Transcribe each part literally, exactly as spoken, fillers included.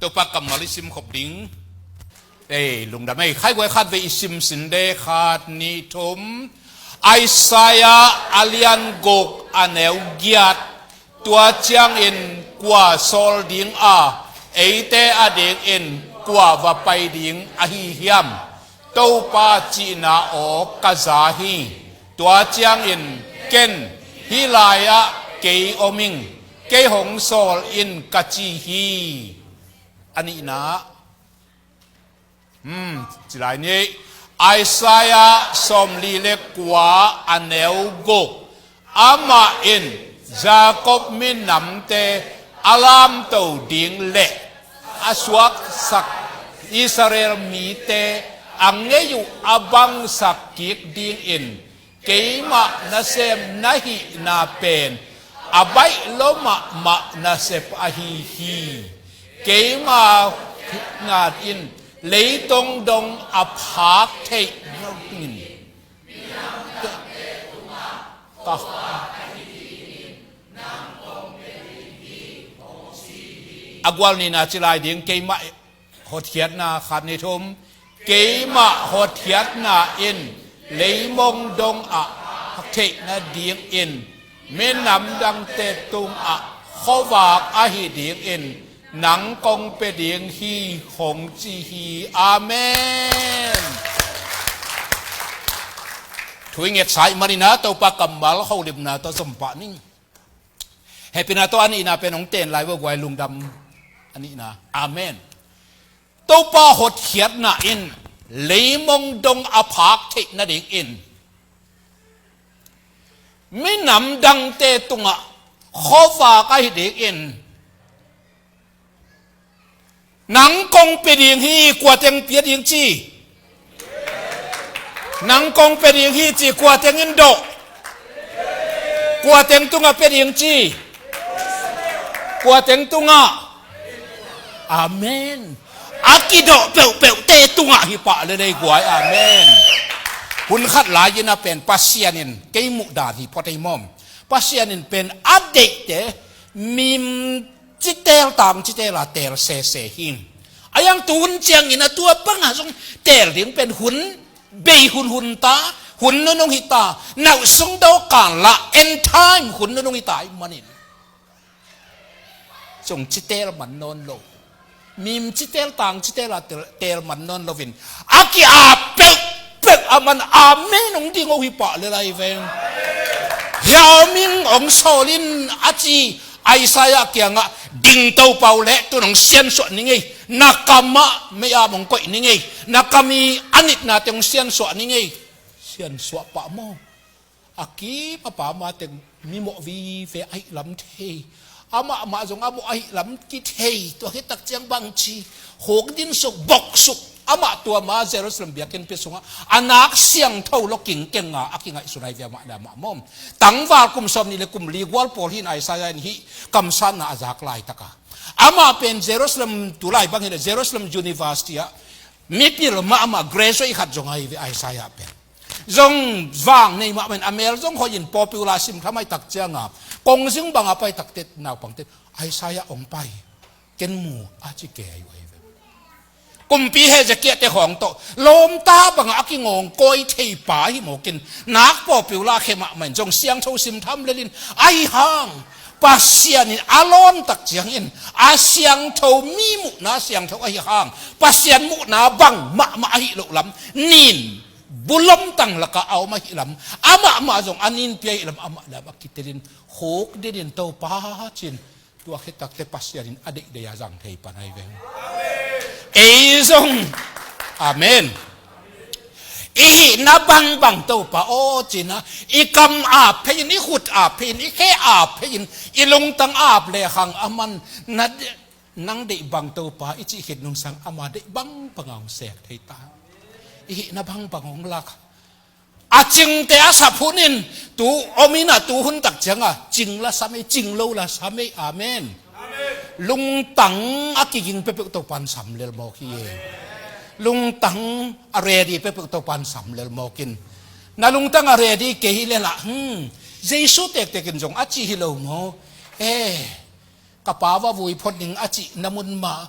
Topa kammal i sim khop ding. Ei, lungdam ei. Khai guai khat vei i sim sin de, khat, nih, thum. Isaiah a lian guk a neu giat. Tua ciangin kua sawl ding a, eite a dingin kua va pai ding ahi hiam? Topa cihna aw ka za hi. Tua ciangin ken, hih lai-ah kei om ing, kei hong sawl in ka ci hi. A nihna, hmm, ci lai ni. Isaiah sawmli le kua a neu guk. Amah in Jacob minamte a lamto ding le a suaksak Israel mite a ngei uh a bangsak kik dingin keimah nasem na hihna pen a baih lo mahmah nasep ahi hi. Keima hihna in leitong dong a phak theih nangin ka a gual nihna ci lai ding. Keimah hotkhiatna, khat, nih, thum. Keimah hotkhiatna in leimong dong ah phak theih nadingin minam dangte tungah khuavak ahi dingin nang kong pia ding hi, hong ci hi. Amen. Thu i ngetsa ahih manin ah Topa kammal holimna tawh zom pah ning. Hehpihna tawh a nihna pen hong ten lai vo guai, lungdam. A nihna. Amen. Topa hotkhiatna in leimong dong a phak theih nadingin minam dangte tungah khuavak ahi dingin nang kong pia ding hi. Kua teng pia ding ci? Nang kong pia ding hi ci. Kua teng in dawh? Kua teng tungah pia ding ci? Kua teng tungah? Amen. A kidawh peuhpeuhte tungah hi pah lel ei guai. Amen. Hun khat lai-in a pen Pasian in kei muhdan hi phot ei mawm. Pasian in pen a deihte mim citel tang citel a teel sese hi. A iang tu hun ciangin a tua bangah zong teel ding pen hun bei hun hun ta, hun nunung hi ta, nauh sung dawh kan la, end time hun nunung hi ta ahih manin zong citel man nawn lo. Mim citel tang citel a teel, teel man nawn loin a ki-ap peuhpeuh a man amen hong ding uh hi pah lel ei veng. Hia om ing, hong sawl in a ci Isaiah kiangah ding Topa uh leh tun hong siansuah ning ei. Na kamah mei-am hong koih ning ei. Na kam i a nitnate hong siansuah ning ei. Siansuah pah maw? A kim a pam a teng mimawh vive ahih lam thei. Amah mah zong a mawh ahih lam kithei. Tua khit tak ciang bangci huk din suk, bok suk. Amah tua ma Jerusalem biakinn pi sungah a nak siangtho lo kingkeng a a kingaihsun ahi ve amah le amah mawm. Tangval kum sawmnih le kum li gual pawl hi in Isaiah in hih kamsanna a zak laitaka amah pen Jerusalem, tulai bang hi le Jerusalem University ah mipil mahmah graduate khat zong ahi ve Isaiah pen. Zong vang nei mahmah in a mel zong hoih in popular sim tham ahih tak cianga kongzing banga pai takte naupangte Isaiah hong pai, ken mu a ci kei uh ahi ve. Kumpi Hezekiah te khawng tawh lawmta bangah a kingawngkawi thei pa ahi mawkin nak popular khe mahmah in zong siangtho sim tham lel in ahi hang Pasian in a lawn tak ciangin a siangtho mi muhna siangtho ahi hang Pasian muhna bang mahmah ahi loh lam nin bulom tang lakah a om ahi lam amah mah zong a nin pia ahi lam amah lam a kitelin huk dinin Topa cin tua khit takte Pasian in a deihdeih a zang thei pan ahi veng. Ei zong. Amen. I hihna bangbang Topa aw cina i kam ap phei in, i khut ap phei in, i khe ap phei in, i lungtang ap lehang a man na de-, nang deih bang Topa i cih khit nungsang ama deih bangbang a hong sek thei ta. I hihna bangbang hong lak a cingte a sap hun in tu om in a tu hun tak cianga cing la sam ei, cing lo la sam ei. Amen. Lungtang a kiging peuhpeuh Topan sam lel mawk hi e. Lungtang a ready peuhpeuh Topan sam lel mawkin na lungtang a ready kei hi lelah hmm, Jesu tektekin zong a ci hi lo maw? Eh, Ka pa va vui phot ning a cihna mun mah,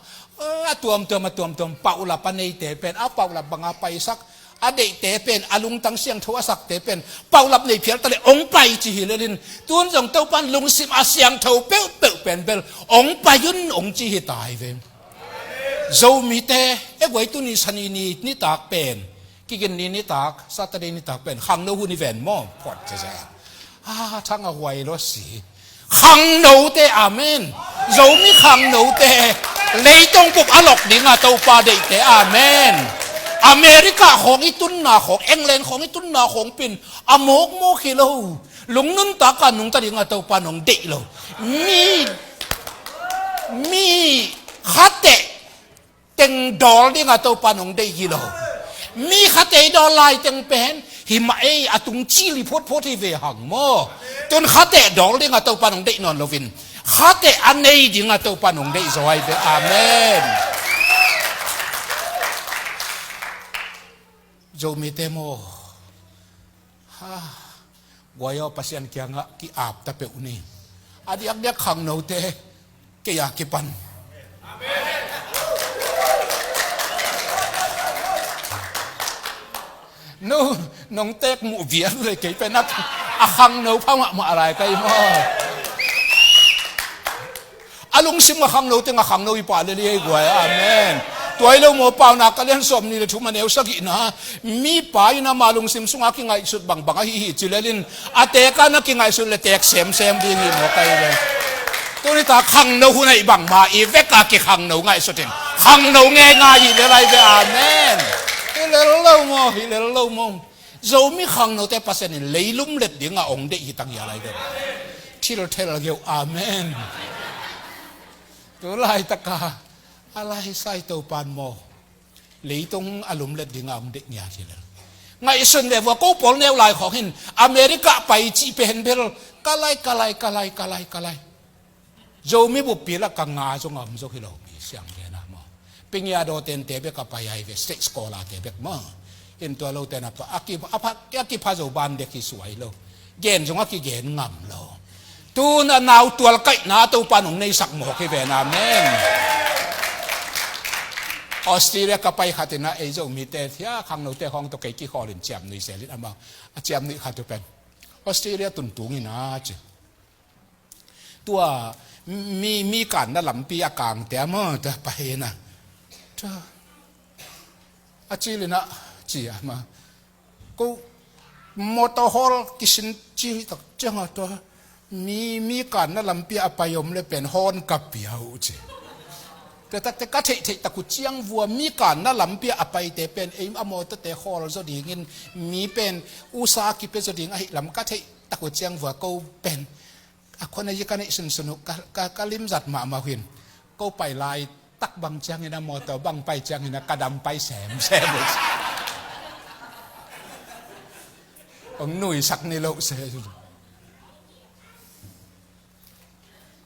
a tuamtuam, a tuamtuam, paulap a neite pen, a paulap banga paisak, a deihte pen, a lungtang siangtho a sakte pen, paulap nei phial ta le, ong pai ci hi lelin, tun zong Topan lungsim a siangtho peuhpeuh pen bel, ong pai un ong ci hi ta hi ve. Zomite, e guai tuni sani ni, nitak pen, kigin ni nitak, Saturday nitak pen, khangno hun i ven maw, phot cece. A, thang a huai lo si. Khangnote, amen. Zomi khangnote. Leitung bup a lok dinga Topa deihte, amen. America khong i tunna khong, England khong i tunna khong pen, a mawkmawk hi lo. Lungnun taka nungta dinga Topa nong deih lo. Mi, mi khate teng dawl dinga Topa nong deih hi lo. Mi khate dawl lai teng pen, hi mah ei, a tung cil hi photphot hi ve hang maw. Tun khate dawl dinga Topa nong deih nawn lovin, khate a nei dinga Topa nong deih zaw hi ve. Amen. Zomite maw. Ha. Guai aw, Pasian kiangah ki-ap ta peuh ni. A diakdiak khangnote, kei a kipan. No, nong tek muh vial le kei pen a, a khangno pha mahmah lai kai maw. A lungsim a khangno teng a khangno i pah lel hi ei guai. Amen. Tua hi lo maw, Paunak a lian sawm nih le thum a neu sagihna. Mipa in ama lungsim sunga kingaihsut bangbang ahi hi ci lelin, a teka na kingaihsut le tek semsem ding hi maw kai ve. Tuni ta khangno hun ahi bangma i veka kikhangno ngaihsut in, khangno ngeingai hi lel ai ve. Amen. Hi lel lo maw, hi lel lo maw. Zomi khangnote Pasian in leilum let dinga ong deih hi tang hi a lai deuh. Thil thel geuh, amen. Tu laitaka a lai sai Topan maw, leitung a lum let dinga ong deih ngiat hi lel. Ngaihsun ve vua, ko pawl neu lai khawng hin America pai cih pen bel ka lai, ka lai, ka lai, ka lai, ka lai. Zomi buppi la ka nga zong a om zo hi lo, mi siang ve na maw. Pingia dawten te bek a pai ai ve, state scholar te bek maw. In tua lo ten a pa, a ki, a pha, a kipha zo ban dek hi suai lo. Gen zong a kigen ngam lo. Tun a nau tual kaihna Topa nong neisak mawk hi ven, amen. Australia ka pai khat in a ei Zomite thia khangnote khawng tawh kei kikhawl in ciamnuih zel in amau. A ciamnuih khat uh pen Australia tuntung in a ci. Tua mi, mi kanna lampi a kangte a maw, tua pai in a. Tua a cil in a ci a ma. Ko motor hawl kisin cil tak ciang a tua. Mi, mi kanna lampi a pai om le pen hawn ka pia uh ci. Tua takte ka theihtheih tak uh ciang vua mi kanna lampi a paite pen ei a motorte hawl zaw dingin mi pen usa kipia zaw ding ahi lam ka theih tak uh ciang vua ko pen a khua na yi ka neih sunsun uh, ka, ka, ka limzat mahmah uh hin. Ko pai lai tak bang ciangin a mawtaw bang pai ciangin a ka dam pai semsem uh. Ong nuisak ni loh se.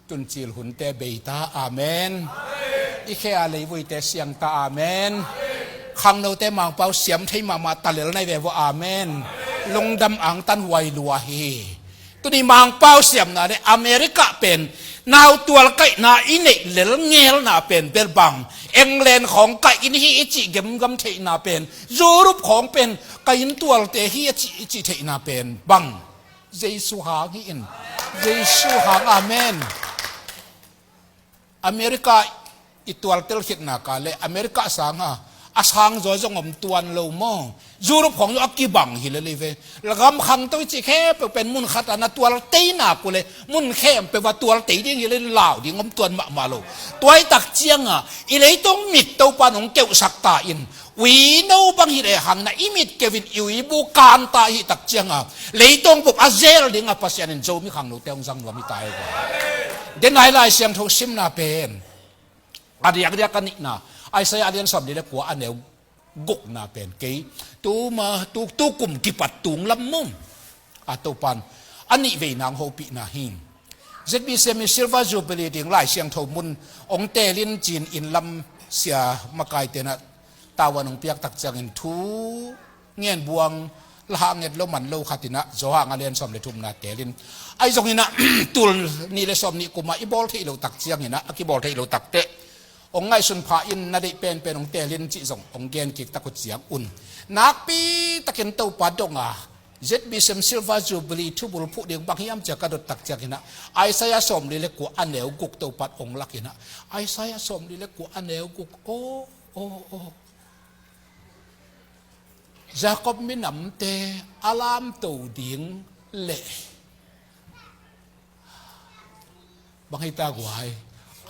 Tuncil hunte bei ta, amen. I khe a leivuite siang ta, amen. Khangnote Mangpau siam thei mahmah ta lel nai ve vua, amen. Lungdam angtan huai lua hi. Tuni Mangpau siamna le America pen nau tual kaihna i neih lel ngelna pen bel bang, England khawng kaih in hi i cih gemgam theihna pen, Europe khawng pen kaih in tualte hi a cih i cih theihna pen bang. Jesu hang hi in. Jesu hang, amen. America i tualtel khitna ka le America sanga a sang zaw zong om tuan lo maw. Europe khawng zong a kibang hi lel hi ve. Gam khangto i cih khempeuh pen mun khat a na tual tei nak uh le mun khempeuh a tual tei ding hi lel, lau ding om tuan mahmah lo. Tua i tak cianga i leitung mit Topa nong keuhsak ta in, uino bang hi lehang na i mit keuh in i uibu kanta i hih tak cianga leitung bup a zel dinga Pasian in Zomi khangnote hong zang nuam hi ta hi. Denai Lai Siangtho simna pen a diakdiak a nihna, Isaiah a lian sawm nih le kua a neu gukna pen kei tuma tu, tu kum kipat tung lam mum a Topan a nih vei nang hopihna hi. Z B C M i Silver Jubilee ding Lai Siangtho mun ong telin cin in lam sia makai tena tawan ong piak tak ciangin thu ngen buang Lahah nget lo man lo khat in ah, Johan a lian sawm le thumna telin, ahi zongin ah, tul nih le sawm nih kum ah i bawl theih loh tak ciangin ah, a kibawl theih loh tak teh, hong ngaihsun pha in, na deih penpen hong telin cih zong hong gen kik tak uh ciang un, nakpi takin Topa dong a, Z B C M Silver Jubilee thubul phuh ding bang hiam ci-a ka dot tak ciangin ah, Isaiah sawmli le kua a neu guk Topa in hong lak in ah, Isaiah sawmli le kua a neu guk, aw, aw, aw. Jacob minamte a lamto ding le, bang hita guai,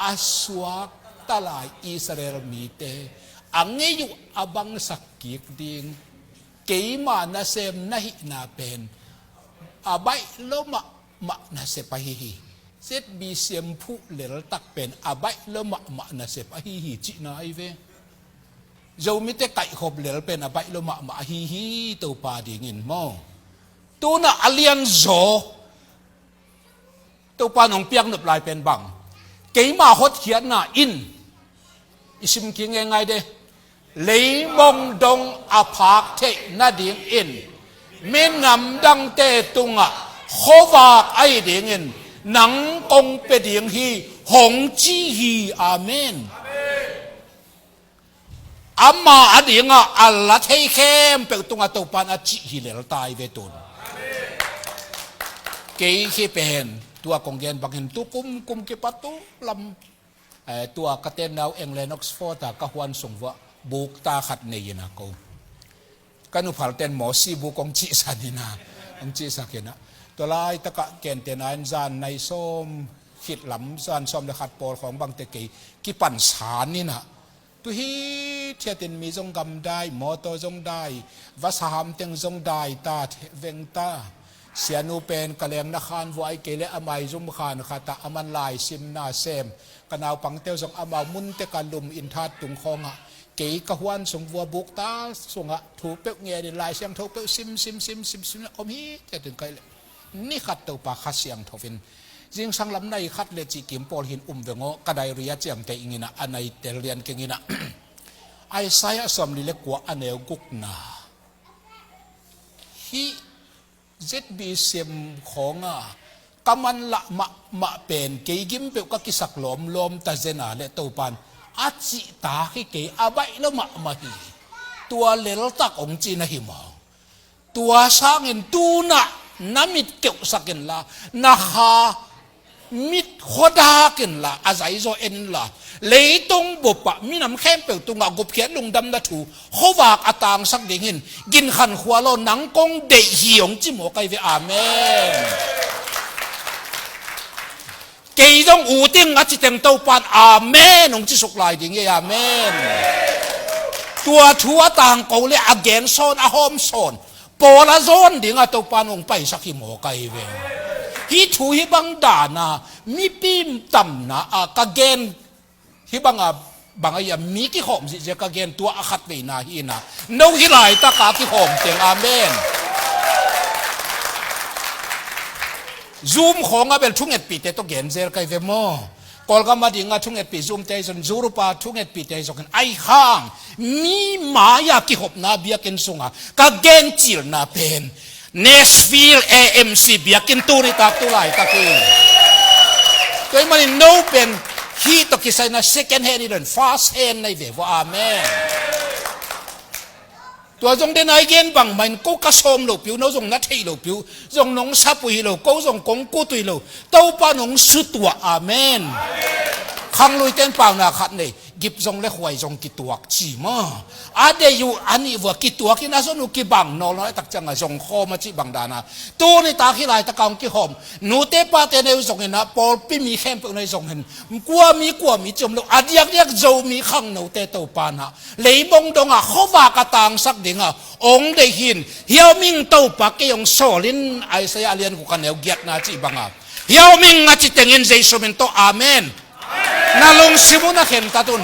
a suakta lai Israel mite a ngeih uh a bangsak kik ding, keima nasem na hihna pen a baih lo mahmah nasep ahi hi. Z B C M phuh lel tak pen a baih lo mahmah nasep ahi hi cihna ahi ve. Zomite kaihkhop lel pen a baih lo mahmah ahi hi, Topa dingin maw. Tu-in ah a lianzaw Topa in hong piak nop lai pen bang, keima hotkhiatna in, i sim kik ngeingai de, leimong dong a phak theih nadingin minam dangte tungah khuavak ahi dingin nang kong pia ding hi, hong ci hi. Amen. Ama a dingah a la thei khempeuh tungah Topa in a cih hi lel ta hi ve tun. Kei hi pen tua kong gen bangin tu kum, kum kipat tu lam, eh, tua ka tenna uh England Oxford ah ka huan sung vuah bukta khat nei in ah ko, ka nuphalte'n Mosi buk hong cihsak in ah, hong cihsak in ah, tua laitakah kente na in zan nai sawm khit lam, zan sawm le khat pawl khawng bangte kei kipan san in ah, tu hithiatin mi zong gamdai, mawtaw zong dai, vasa hamteng zong dai ta, veng ta. Sianu pen ka lengna khan vuah ahi kei leh a maizum khan khatah a man laisimna sem. Ka naupangte uh zong amau munte ka lum in that tung khawngah, kei ka huan sung vuah bukta sungah thu peuh ngenin Lai Siangtho peuh sim, sim, sim, sim, sim, om hithiatin ka hih leh, ni khat Topa Kha Siangtho in zingsang lam nai khat le cih kim pawl hin um veng aw, ka diary a ciamteh ing in ah, a nai tel lian keng in ah. Isaiah sawmli le kua a neu gukna. Hih Z B C M khawngah ka manlah mahmah pen kei gim peuh ka kisak lawmlawm ta zen a leh Topa in a cihtak hi kei, a baih lo mahmah hi. Tua leltak hong ci na hi maw? Tua sangin tu-in ah na mit keuhsak inla, na kha mit khuadak inla, a zaizaw en inla, leitung bupah minam khempeuh tungah gupkhiat lungdamna thu khuavak a tangsak dingin ginkhan khua lo nang kong deih hi, hong ci mawk ahi ve. Amen. Kei zong ut ing a ci teng Topa in amen hong ci suk lai ding hi. Amen. Tua thu a tangko le a gen sawn, a hawm sawn pawl a zawn dingah Topa in hong paisak hi mawk ahi ve. Hih thu hih bang dan a mipi tamna ah ka gen, hih bang a, bang a, mi kikhawm zihziah ka gen, tua a khat veina hi in ah, no hih laitaka kikhawm teng. Amen. Zoom khawngah bel thungetpihte tawh gen zel ka hi ve maw. Kawlgam a dingah thungetpih Zoom-te ahi zongin, Zorupa thungetpihte ahi zongin, ahi hang mi mai-a kikhopna biakinn sungah ka gen cilna pen Nashville A M C biakinn tu nitak tu laitak hi. Tua ahih manin no pen hih tawh kisai-in ah second hand hi lo in first hand na hi ve vua. Amen. Tua zong den a i gen bangmah in ko ka sawm lohpi uh, no zong na theih lohpi uh, zong nong sap uh hi lo, ko zong kong kut uh hi lo, Topa in hong sutuah. Amen. Khangluite in paunak khat nei, gip zong le khuai zong kituak ci maw. A deih uh a nih vua kituak in a zon uh kibang nawlnawlh a, tak ciangah zong khawm a cih bang dan a, tu nitak hih laitakah hong kikhawm nute pate nei uh zongin ah, pawlpi mi khempeuh nei zongin, kua mi kua mi ci om lo, a diakdiak Zomi khangnote Topa in ah leibong dongah khuavak a tangsak dingah hong deih hi in, hih om ing Topa, kei hong sawl in, Isaiah a lian guk a neu giatna cih bangah, hih om ing a ci tengin Jesu min tawh amen. Na lungsim uh na khentat un.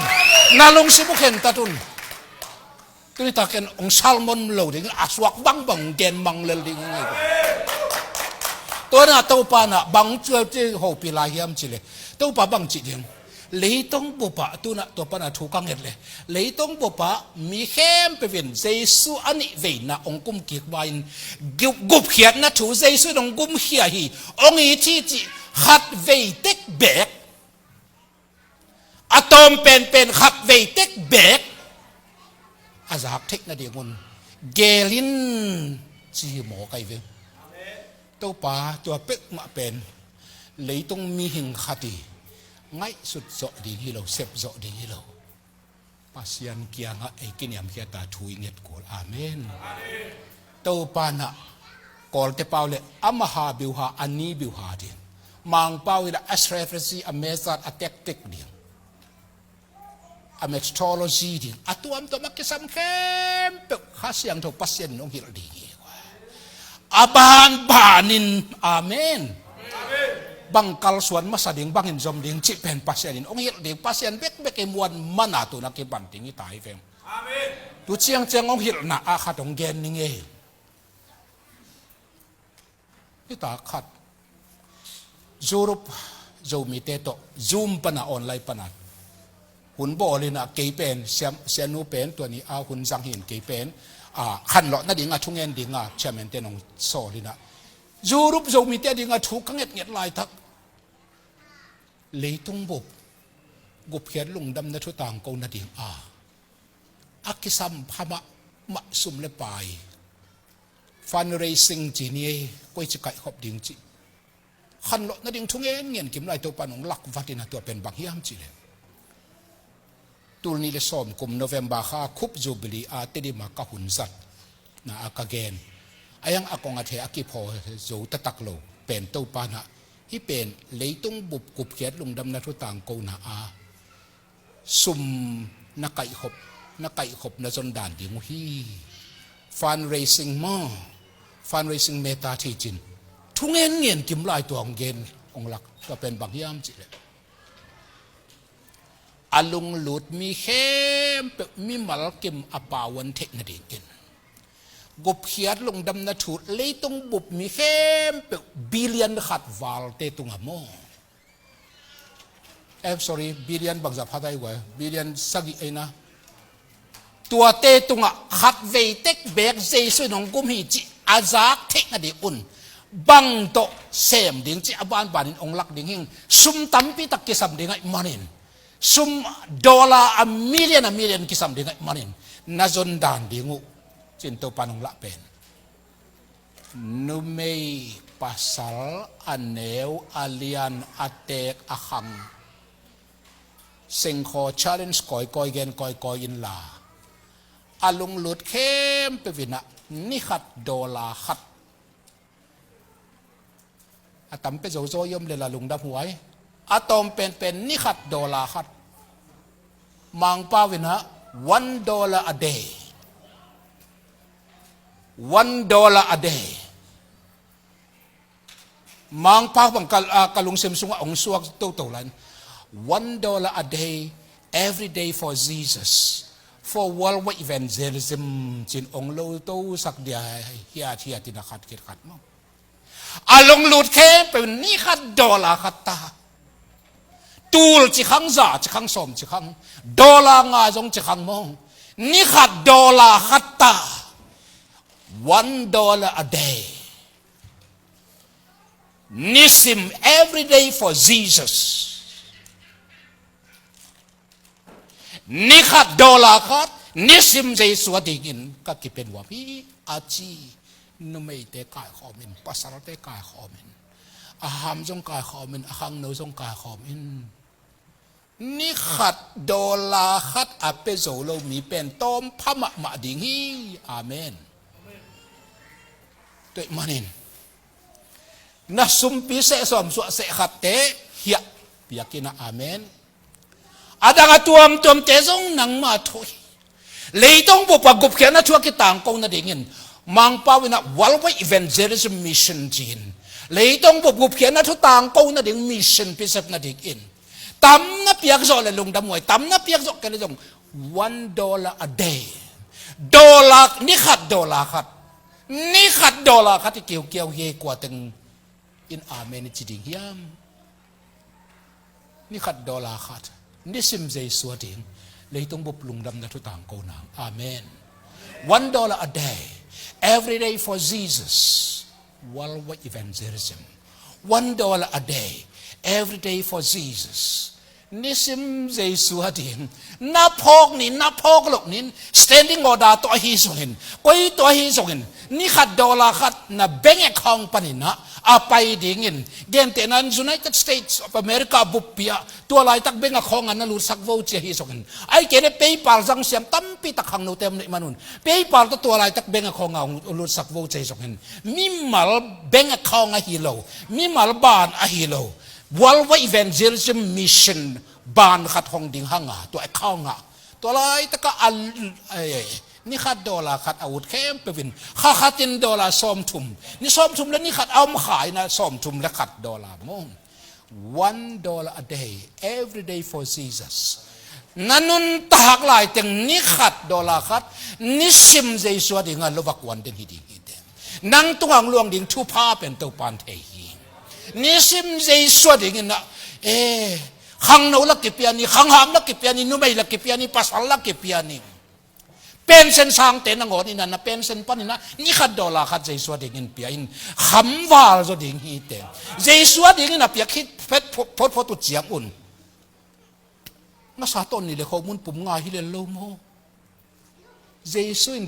Na lungsim uh khentat un. Tu nitak in hong sermon lo ding, a suak bangbang hong gen mang lel ding hi. Tua in ah Topa in ah bang ci hopih lai hiam cih leh, Topa bang ci ding, Leitung bupah tunah tua pana thu ka nget le, leitung bupah mi khempeuh in Jesu a nih veina hong kumkik vai-in, gup, gupkhiatna thu Jesu in hong gumkhia hi, hong it hi cih khat vei tek beek, a tawm penpen khat vei tek beek a zak theih nadingun geel in ci hi maw, kai ve. Topa, tua peuhmah pen leitung mihing khat i ngaihsut zawh ding hi lo, sep zawh ding hi lo. Pasian kiangah ei kiniamkhiat a thu i nget kul. Amen. Topa nah, Kawlte pau le a maha biuha, a ni biuha ding. Mangpau i la a strategy, a method, a tactic ding, a methodology ding, a tuamtuam a kisam khempeuh Kha Siangtho Pasian in hong hilh ding hi. A banbanin, amen. Bang kalsuan masa ding, bangin zom ding cih pen Pasian in hong hilh ding. Pasian bekbek i muan mana tuna kipan ding hi ta hi veng. Tu ciangciang hong hilhna a khat hong gen ning ei. Nitak khat Europe Zomite tawh Zoom pana, online pana hun bawl inah, kei pen siam, sianu pen tua ni a hun zang hin, kei pen a khanlawh nadinga thungen dinga chairman ten hong sawl inah, Europe Zomite a dinga thu ka ngetnget laitak, leitung bup gupkhiat lungdamna thu tangko nadinga a kisam pha mahmah sum le pai, fundraising ci ni ei, koici kaihkhop ding cih khanlawh nading thu ngenngen kim lai Topa in hong lakvat inah, tua pen bang hiam cih le, tul nih le sawm kum November kha Khup Jubilee a Tedim a ka hun zatna a ka gen, a yang a kong a the a kiphaw zo taktak lo pen Topa nah, hih pen leitung bup gupkhiat lungdamna thu tangkona a sum na kaihkhop, na kaihkhop na zon dan ding uh hi. Fundraising maw, fundraising method hi cin thu ngenngen kim lai tua hong gen, hong lak, tua pen bang hiam cih le, a lunglut mi khempeuh mimal kim a pauan theih nadingin gupkhiat lungdamna thu leitung bup mi khempeuh billion khat valte tungah maw, eh, sorry, billion bangzah pha ta hi guai, billion sagih ei na. Tuate tungah khat vei tek beek Jesu in hong gum hi cih a zak theih nadingun bang tawh sem ding cih a banbanin hong lak ding hing. Sum tampi tak kisam ding ahih manin, sum dollar a million a million kisam ding ahih manin, na zon dan ding uh cin Topa in hong lak pen numei pasal a neu a lian a teek a khang sengkhaw challenge kawikawi gen kawikawi inla, a lunglut khempeuh inah ni khat dollar khat, a tam pia zozo i om le la lungdam huai, a tawm penpen ni khat dollar khat, Mangpau inah one dollar a day. One dollar a day. Mangpau bang ka, ah, ka lungsim sungah hong suak toto lai. One dollar a day, every day for Jesus, for worldwide evangelism, cin hong lo tosak dia hiathiat inah khat khit khat maw. A lunglut khempeuh ni khat dollar khat ta. Tul ci khang, za ci khang, sawm ci khang, dollar nga zong ci khang maw. Ni khat dollar khat ta. One dollar a day. Nisim, every day for Jesus. Ni khat dollar khat, nisim Jesu a dingin ka kipen huam hi a ci. Numeite kaikhawm in, pasalte kaikhawm in, a ham zong kaikhawm in, a khangno zong kaikhawm in. Ni khat dollar khat a pia zo lo mi pen tawm pha mahmah ding hi. Amen. Tua ahih manin na sumpi seh sawm suah seh khat te hiah piak inah. Amen. A dang a tuamtuamte zong nangma thu hi. Leitung bup a gupkhiatna thu a kitangko nadingin Mangpau inah worldwide evangelism mission ci-in, leitung bup gupkhiatna thu tangko nading mission pisep nadingin tam na piak zawh le lungdam huai, tam na piak zawh kei le zong one dollar a day. Dollar, ni khat dollar khat. Ni khat dollar khat i kiukiau hi, kua teng in amen i ci ding hiam? Ni khat dollar khat. Nisim Jesu a ding leitung bup lungdamna thu tangko nang. Amen. One dollar a day, every day for Jesus. Worldwide evangelism. One dollar a day, every day for Jesus. Nisim Jesu a ding na phawk ni, na phawk loh ni, standing order tawh ahi zongin, koi tawh ahi zongin, ni khat dollar khat na bank account panin ah a pai dingin, gentehna in United States of America buppi ah tua laitak bank account ah na lutsak vo ci ahi zongin, ahih kei leh PayPal zang siam tampi tak khangnote om neih manun, PayPal tawh tua laitak bank account ah hong lutsak vo ci ahi zongin, mimal bank account ahi lo, mimal ban ahi lo, Worldwide Evangelism Mission ban khat hong ding hang a, tua account ah, tua laitak ah a, eh, ni khat dollar khat a ut khempeuh in, kha khat in dollar sawmthum, ni sawmthum le ni khat a om kha in ah sawmthum le khat dollar maw. One dollar a day, every day for Jesus. Na nuntak lai teng ni khat dollar khat nisim Jesu a ding a lo va kuan den hi ding hi teh. Nang tungah hong luang ding thupha pen Topa'n thei hi. Nisim Jesu a dingin ah, eh, khangno la kipia ni, khangham la kipia ni, numei la kipia ni, pasal la kipia ni. Pension sangte nangawn in ah, na pension panin ah ni khat dollar khat Jesu a dingin pia in, khamval zaw ding hi teh. Jesu a dingin a piak khit phot phot uh ciangun, ngasa tawh ni le khomun pum nga hi lel lo maw. Jesu in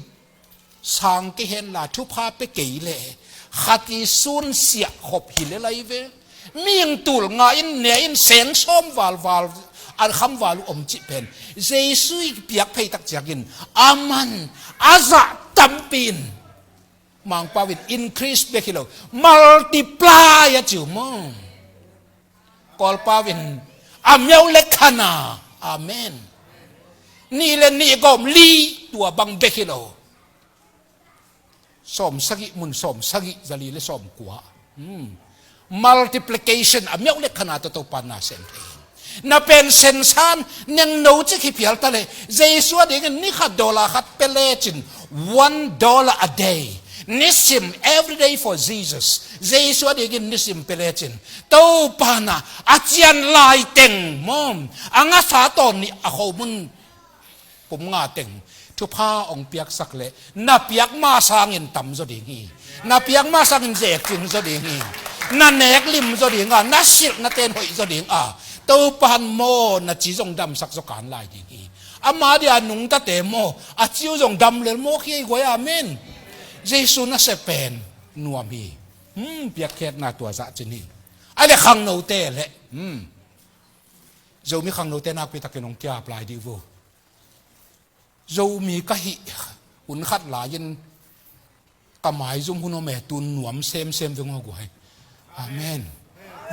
sang kei hen la, thupha pia kei leh, khat i sun siah khop hi lel lai ve. Mihing tul nga in, ne in, seng sawm valval, a khamval uh om cih pen Jesu i piak phei tak ciangin, aman a zah tampi in, Mangpau in increase bek hi lo, multiply a ci uh maw. Kawlpau in a miau lek khan a, amen. Nih le nih gawm li, tua bang bek hi lo, sawm sagih mun sawm sagih za li le sawm kua. Hmm. Multiplication a miau lek khan a tawh Topa'n na sem thei hi. Na pension san nengno cik hi phial ta leh, Jesu a dingin ni khat dollar khat pia lecin, one dollar a day, nisim, every day for Jesus. Jesu a dingin nisim pia lecin, Topa'n ah a cian lai teng maw, a ngasa tawh ni a khomun pum nga teng thupha hong piaksak leh, na piak ma sangin tam zaw ding hi. Na piak ma sangin zek cing zaw ding hi. Na nek lim zaw ding a, na silh na ten hoih zaw ding a, Topa'n maw na ci zong damsak zaw kan lai ding hi. Ama dia nungtate maw, a ci uh zong dam lel mawk hi ei guai, amen. Jesu nasep pen nuam hi. Hmm, piakkhiatna tua zah cin hi. Ai le khangnote le, hmm, Zomi khangnote nakpi takin hong kiap lai dih vo. Zomi ka hih hun khat lai-in ka maizum hun om e, tun nuam semsem veng aw guai. Amen.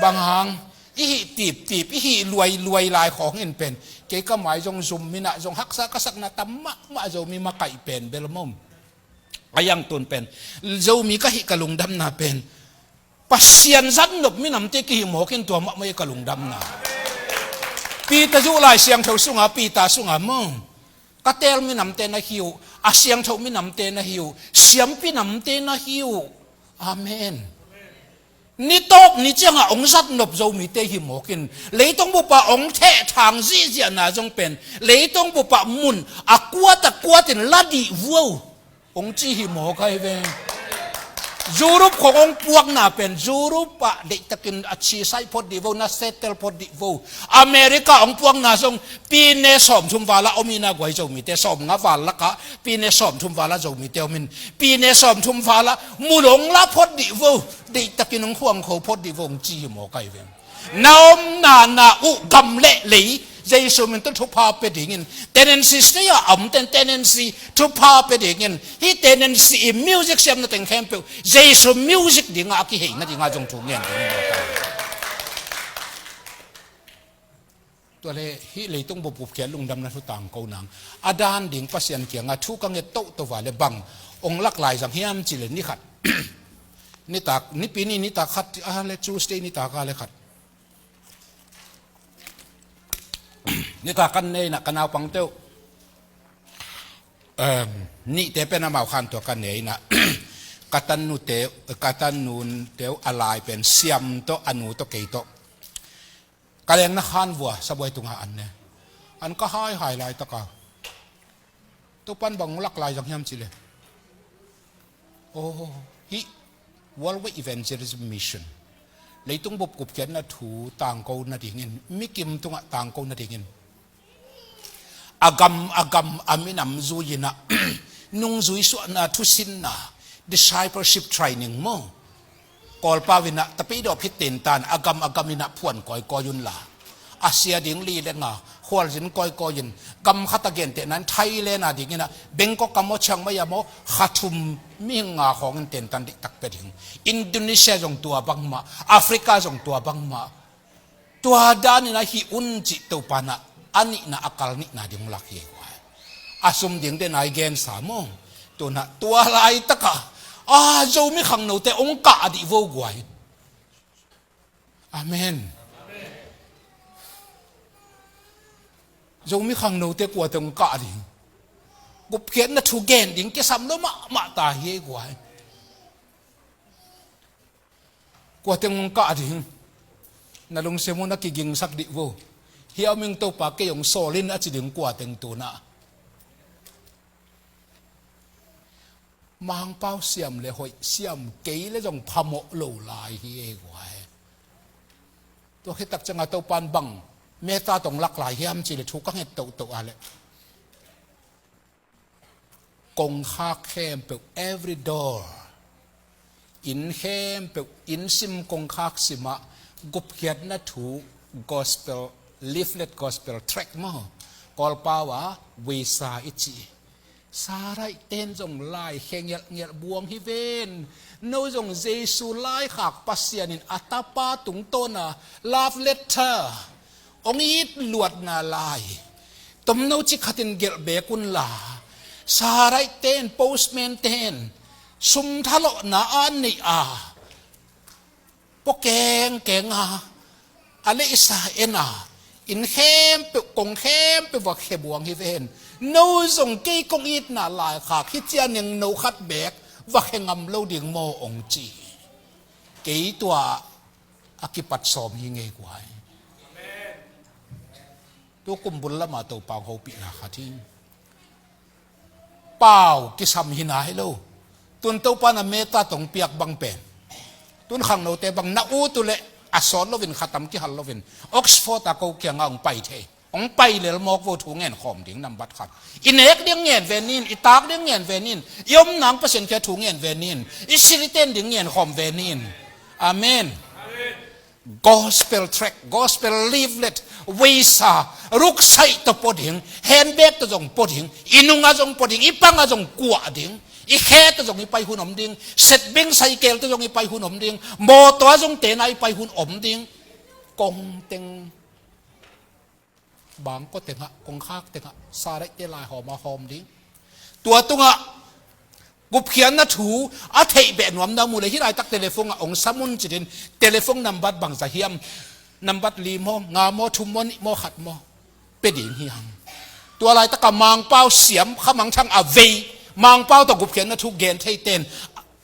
Bang hang, i hih tiptip, i hih luailuai lai khawng in pen, kei ka mai zong zum in ah zong haksa ka sakna tam mahmah, Zomi makaih pen bel mawm. A yang tun pen, Zomi ka hih ka lungdamna pen, Pasian zatnop minamte kihimawk in tua mahmah hi ka lungdamna. Peter zuh lai siangtho sunga, Peter sunga maw, ka teel minamte na hi uh, a siangtho minamte na hi uh, siampi namte na hi uh. Amen. Ni tawp ni ciangah hong zatnop Zomite himawk in, leitung bupah hong thehthang zihziahna zong pen, leitung bupah mun a kuat a kuat in la dih vuau. Hong ci hi mawk ahi ve. Europe khong hong puakna pen, Europe ah deihtakin a ci sai phot dih vo, na settle phot dih vo. America hong puakna zong, pine sawmthum vala om ina guai Zomite, sawmnga val lakah pine sawmthum vala Zomite om in, pine sawmthum vala mun hong la phot dih vo. Deihtakin hong khuangkho phot dih vo, hong ci hi mawk ahi ve. Na omna na uh gam le lei, Jesu min tawh thupha pia dingin, tenancy stay a om ten tenancy thupha pia dingin, hih tenancy i music siamna teng khempeuh Jesu music dinga a kiheina dinga zong thu ngen ding. Tua le hih leitung bup bupkhiat lungdamna thu tangko nang. A dan ding Pasian kianga thu ka nget tohtoh va le bang hong lak lai zang hiam cih le ni khat, nitak, nipi ni nitak khat a le Tuesday nitak a le khat. Nitak kan nei na ka naupangte uh, em, nihte pen amau khan tua ka nei na, ka tannute, ka tannute uh a lai pen siam tawh, a nu tawh, kei tawh. Ka lengna khan vua sabuai tungah an ne. An ka haihai laitaka Topan bang lak lai zang hiam cih leh, oh, hih Worldwide Evangelism Mission leitung bup gupkhiatna thu tangko nadingin, mikim tungah tangko nadingin a gam a gam a minam zui-in ah, nungzui suahna, thusinna, discipleship training maw, Kawlpau in ah, tapidaw phit tentan a gam a gam in ah phuan kawikawi unla, a sia ding li le nga khualzin kawikawi in, gam khat a gentehna in Thailand a dingin ah, Bangkok a maw, Chiang Mai a maw, kha thum mihing nga khawngin tentan diktak pia ding. Indonesia zong tua bangmah, Africa zong tua bangmah. Tua danin a hih un cih Topa in ah a nihna, a kal nihna ding lak hi ei guai. A sum ding den a i gensa maw. Tun ah tua laitakah a Zomi khangnote hong kah dih vo guai. Amen. Zomi khangnote kuate hong kah ding? Gupkhiatna thu gen ding kisam lo mahmah ta hi ei guai. Kuate hong kah ding? Na lungsim uh na kigingsak dih vo. Hih a ming Topa kei hong sawl in a ci ding kuate hong tun ah? Mangpau siam le hoih, siam kei le zong phamawh lo lai hi ei guai. Tua khit tak ciangah Topan bang meta tawh hong lak lai hiam cih leh thu ka nget tohtoh a leh, kongkhak khempeuh, every door, inn khempeuh, inn sim kongkhak simah gupkhiatna thu, gospel leaflet, gospel tract maw, Kawlpau ah Visa i cih, Saraih ten zong lai khe ngelhngelh buang hi ven. No zong Jesu laikhak, Pasian in a Tapa tungtawna love letter, hong it luatna lai tomno ci khatin gelh beek unla, Saraih ten, postman ten sum thalawhna a neih a, pua kengkeng a, a leisa en a, inn khempeuh, kong khempeuh va khe buang hi ven. No zong kei kong itna laikhak hi ci-a nengno khat beek va khe ngam lo ding maw hong ci. Kei tua a kipat sawm hi ngei guai. Tu kum bul lamah Topa hong hopihna khat hi. Pau kisam hi nai lo. Tun Topa in a meta tawh hong piak bang pen, tun khangnote bang na ut uh leh a sawt loin, khatam kihal loin Oxford a ko kiangah hong pai thei. Hong pai lel mawk vo, thu ngen khawm ding nambat khat. I nek ding ngen ve nin, i tak ding ngen ve nin, i om nang Pasian kiang thu ngen ve nin, i silh i ten ding ngen khawm ve nin. Amen. Gospel tract, gospel leaflet, Visa, ruksaih tawh pua ding, handbag tawh zong pua ding, i nungah zong pua ding, i pangah zong kuah ding, i khe tawh zong i pai hun om ding, setbing saikel tawh zong i pai hun om ding, mawtaw ah zong tena i pai hun om ding. Kong teng, bangkua tengah, kongkhak tengah Saraihte laihawm a hawm ding. Tua tungah gupkhiatna thu a theih beh nuam na mu leh, hih laitak telephone ah hong sam un ci-in, telephone nambat bangzah hiam? Nambat li maw, nga maw, thum maw, nih maw, khat maw? Pia ding hi hang. Tua laitakah Mangpau siam, khamangthang a vei, Mangpau tawh gupkhiatna thu gen thei ten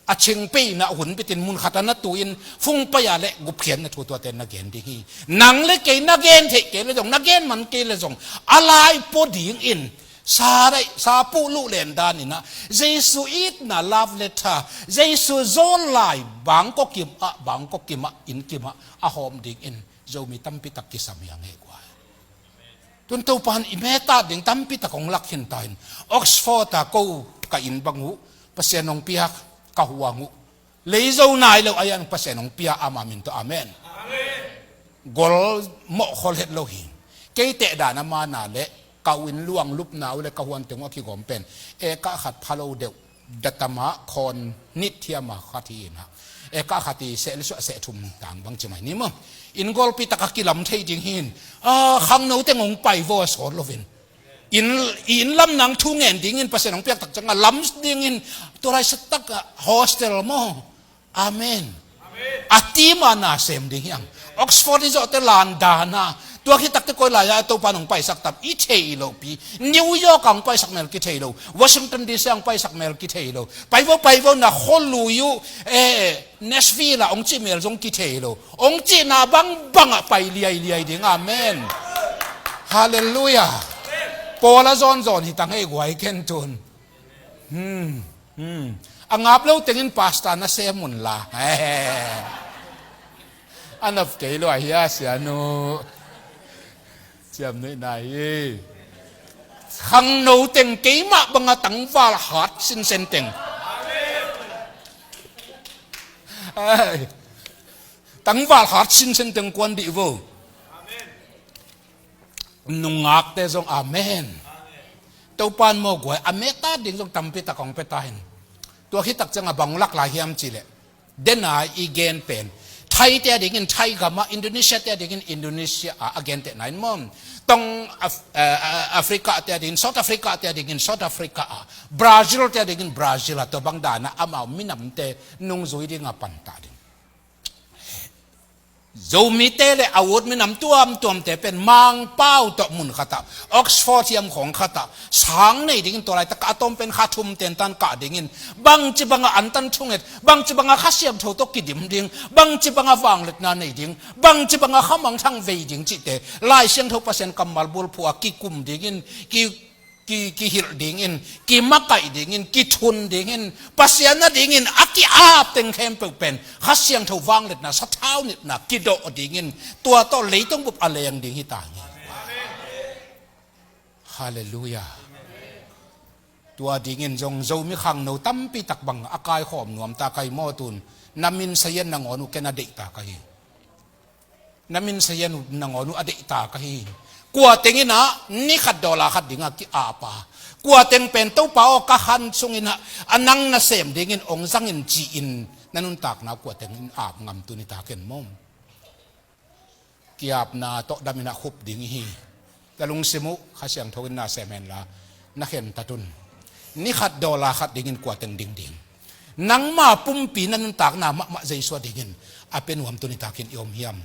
a chingpeina hun bitin mun khat a na tu-in phungpai a leh gupkhiatna thu tuate na gen ding hi. Nang le kei na gen theih kei le zong, na gen man kei le zong, a lai pua dingin, sa daih, sa puh luh len danin ah, Jesu itna love letter, Jesu zawl lai bangkua kim ah, bangkua kim ah, inn kim ah a hawm dingin Zomi tampi tak kisam hi a ngei guai. Tun Topa in i meta ding tampi tak hong lak khin ta in, Oxford a ko ka inn bang uh Pasian hong piak, ka huang uh, lei zo nai lo a, a Pasian hong pia ama min tawh. Amen. Gol mawh khol het lo hi. Kei teh dan a mana le ka inn luang lupna uh le ka huan teng uh a kigawm pen, ekah khat pha lo deuh, datama khawn nit thiama khat hi in ah, ekah khat i seh le suah seh thum tang bang ci mai ni maw. Inn golpi tak a kilam thei ding hi in, a, khangno teng hong pai vo a sawt loin, inn, inn lam nang thu ngen dingin Pasian hong piak tak ciangah lam dingin, tua lai sa takah hostel maw. Amen. A team a na sem ding hi hang. Oxford i zawhte London a, tua khit takte koi lai-ah Topa in hong paisak tam i thei lo pi. New York a hong paisak mel kithei lo. Washington D C a hong paisak mel kithei lo. Pai vo, pai vo, na khualui uh, eh, Nashville a hong cih mel zong kithei lo. Hong cihna bangbang ah pai liailiai ding. Amen. Halleluiah. Paul a zawnzawn hi tang hei guai ken tun. Hmm, hmm. A ngap lo tengin pastor na sem un la. A nop kei lua hi a sianu. Ciam neihna hi. Khangno teng keimah banga tangval hat sinsen teng. Ai. Tangval hat sinsen teng kuan dih vo. Nungakte zong amen. Topan maw guai a meta ding zong tampi tak hong pia ta hin. Tua khitak ciang a bang lak lai hiam cihleh, dena i gen pen Thaite a dingin Thai gam ah, Indonesia te a dingin Indonesia ah, a gentehna in maw, tong Af- eh, eh, Africa te a dingin South Africa te a dingin South Africa ah, Brazil te a dingin Brazil ah, tua bang dana amau minamte nungzui dinga pantah ding. Zomite le a ut minam tuamtuamte pen Mangpau tawh mun khatah, Oxford hiam khawng khatah sang nei dingin, tua laitak a tom pen kha thum tentan kah dingin, bangci banga antan thunget, bangci banga Kha Siangtho tawh kidim ding, bangci banga vangliatna nei ding, bangci banga khamangthang vei ding cihte Lai Siangtho Pasian kammal bulphuh a kikum dingin, ki ki, kihilh dingin, kimakaih dingin, kithun dingin, Pasian a dingin a ki-ap teng khempeuh pen Kha Siangtho vangliatna, sathau nitna kidawh dingin, tua tawh leitung bup a leng ding hi ta hi. Halleluiah. Tua dingin zong Zomi khangno tampi tak bang a kaikhawm nuam ta ka hi maw tun, na min sayan nangawn uh ken a deih ta ka hi. Na min sayan uh nangawn uh a deihta ka hi. Kua teng inah ni khat dollar khat dingah ki-apa, kua teng pen Topa aw ka han sung inah a nang nasem dingin ong zangin ci-in na nuntakna kua teng in ap ngam tuni takin maw? Ki-apna tawh dam inah khup ding hi. Ka lungsim uh Kha Siangtho in na sem henla, na khentat un. Ni khat dollar khat dingin kua teng ding ding? Nangma pumpi na nuntakna mahmah Jesu a dingin a pia nuam tuni takin i om hiam?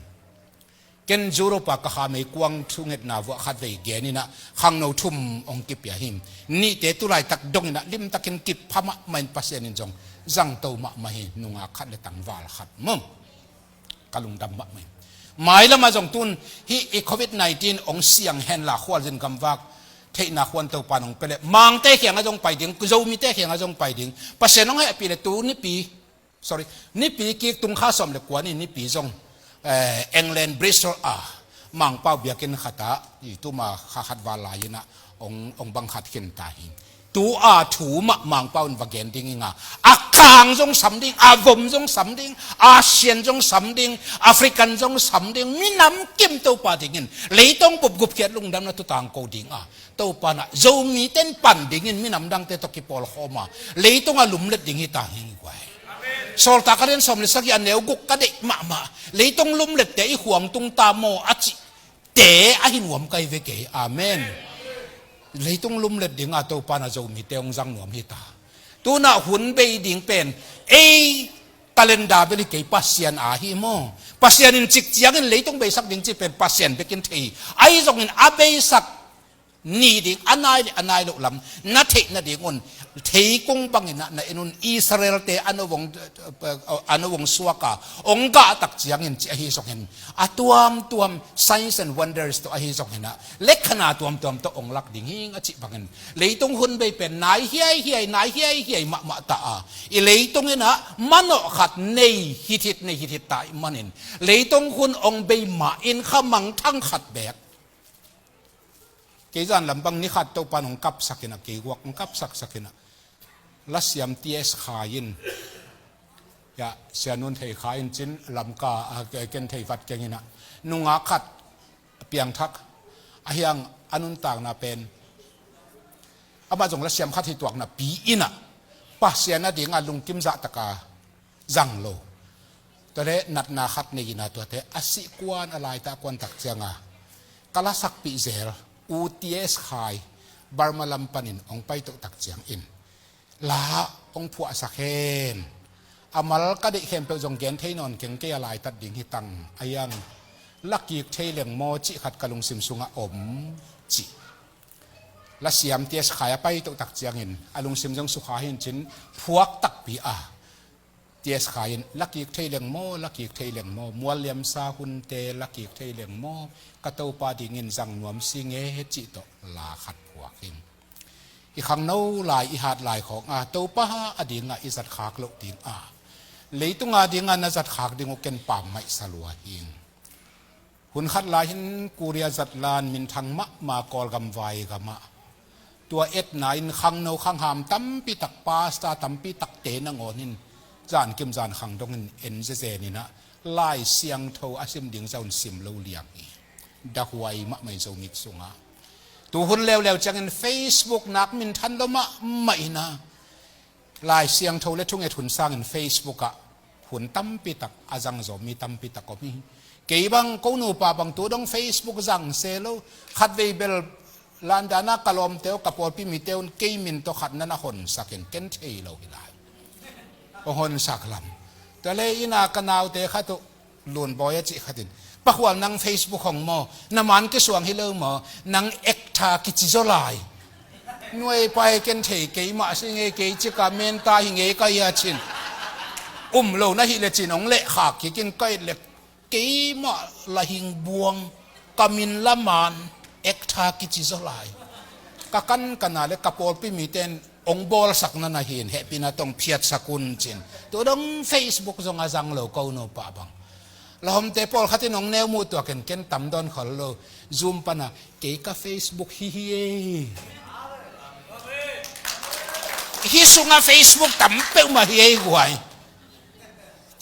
Ken Europe a ka kha meikuang thungetna vuah khat vei gen inah khangno thum ong kipia hi. Nihte tulaitak dong inah limtakin kipha mahmah in Pasian in zong zangto mahmah hi. Nungak khat le tangval khat maw? Ka lungdam mahmah hi. Mailamah zong tun hih i covid nineteen ong siang henla khualzin gamvak theihna khuan Topa nong pia leh Mangte kiangah zong pai ding, Zomite kiangah zong pai ding. Pasian ong hehpih leh tu nipi, sorry, nipi kik tung kha sawm le kua ni nipi zong, eh, England Bristol ah Mangpau biakinn khatah i tuma kha khat val lai inah ong, ong bang khat khin ta hi. Tu a thu mah Mangpau in va gen ding inga, a kang zong sam ding, a vom zong sam ding, Asian zong sam ding, African zong sam ding, minam kim Topa dingin leitung bup gupkhiat lungdamna tutang ko ding a, Topa nah Zomite in pan dingin minam dangte tawh kipawlkhawm a, leitung a lumlet ding hi ta hi guai. Sawltak a lian sawm le sagih a neu guk ka deih mahmah. Leitung lumlette i khuang tung ta maw a cih te ahi nuam kai ve kei. Amen. Leitung lumlet dinga Topa na Zomite hong zang nuam hita. Tuna hun bei ding pen ei calendar bel hi kei, Pasian ahi maw? Pasian in cik ciangin leitung beisak ding ci pen Pasian bekin thei. Ahi zongin a beisak ni ding a nai le a nai loh lam na theih nadingun theikung bangin ah na en un. Israel te a no vong, a no vong suaka ong gah tak ciangin ci ahi zongin a tuamtuam signs and wonders tawh ahi zongin ah lekhana tuamtuam tawh ong lak ding hing a cih bangin leitung hun bei pen nai hiaihiai, nai hiaihiai mahmah ta a, i leitung inah manawh khat nei hithit, nei hithit ta ih manin leitung hun ong bei mah in khamangthang khat beek. Kei zan lampang ni khat Topa nong kapsak inah, kei guak nong kapsaksak inah, lasiam T S Khai in, ya, sianun thei Khai in cin lamka a, ke-, ken thei vat keng inah, nungak khat piangthak a hiang a nuntakna pen amah zong lasiam khat hi tuakna pi inah Pasian a dinga lungkim zahtaka zang lo. Tuate natna khat nei inah tuate a sih kuan a laita kuan tak cianga ka lasakpih zel U T S Khai Burma lam panin ong paitoh tak ciangin la ong phuahsak hen. A mal ka deih khempeuh zong gen thei nawn keng, kei a laitat ding hi tang a hiang lakik thei leng maw cih khat ka lungsim sungah om cih. Lasiam T S Khai a paitoh tak ciangin a lungsim zong sukha hin cin phuak takpi a T S Khai in, "La kik thei leng maw, la kik thei leng maw, mualliamsa hunte la kik thei leng maw, ka Topa dingin zang nuam si nge," cih tawh la khat phuak hi. I khangno lai, i hat lai khawng a Topa a dingah i zat khak loh dingah, leitung a dingah na zat khak ding uh ken pammaih sa lua hi. Hun khat lai hin Korea zatlan minthang mahmah Kawlgam vai gamah, tua etna in khangno khangham tampi tak, pasta tampi takte nangawn in zankim zankhang dongin en zezen in ah, Lai Siangtho a sim ding zong sim lo liang hi. Dahuai mahmah hi Zomit sungah. Tu hun leuleu ciangin Facebook nak minthan lo mahmah in ah, Lai Siangtho le thunget hun sangin Facebook ah hun tampi tak a zang zawh mi tampi tak om hi. Kei bang, ko nupa bang tu dong Facebook zang se lo. Khatvei bel London a ka lawmte uh, ka pawlpi mite un kei min tawh khat na na honsak in, ken thei lo hi lai. Hong honsak lam. Tua le inn a ka naute khat uh, Lunbawi a cih khat in, "Pa Khual, nang Facebook hong maw, na man kisuang hi lo maw, nang actor kici zaw lai." Nuai pai, ken thei kei mah si nge, kei cika menta hi nge ka hia cin. Um lo na hih le cin hong leh khak kik in, ka et le keimah lahing buang, ka min la man, actor kici zaw lai. Ka kan ka na le ka pawlpi mite in hong bawlsak na na hi in, hehpihna tawh hong phiatsak un cin. Tu dong Facebook zong a zang lo ko nupa bang. Lawmte pawlkhat in hong neu muh tuak in, ken tam dawn khol lo. Zoom pan a, "Kei ka Facebook hi hi ei." Hih sungah Facebook tam peuhmah hi ei guai.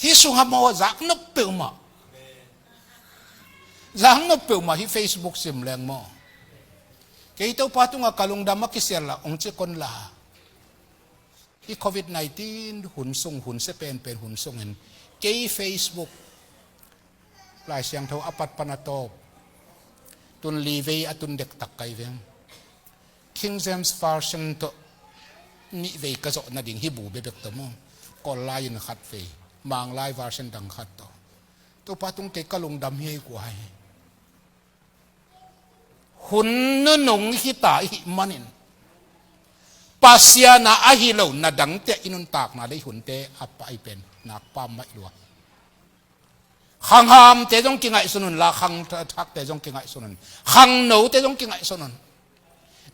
Hih sungah maw, zak nop peuhmah. Zak nop peuhmah hi Facebook sim leng maw. Kei Topa tungah ka lungdam a kisial la, hong ci kon la. Hih covid nineteen hun sung, hun sia penpen hun sungin, kei Facebook, Lai Siangtho a pat pan a tawp, tun li vei a tun dektak kai veng. King James Version tawh nih vei ka zawh nading hi bu bebek tawh maw. Kawl lai in khat vei, Mang lai version dang khat tawh. Topa tung kei ka lungdam hi ei guai. Hun nunung hita i hih manin, Pasian a ahi lo na dangte i nuntakna le i hunte a pai pen nak pammaih lua. Khanghamte zong kingaihsun un la, khangthakte zong kingaihsun un, khangnote zong kingaihsun un.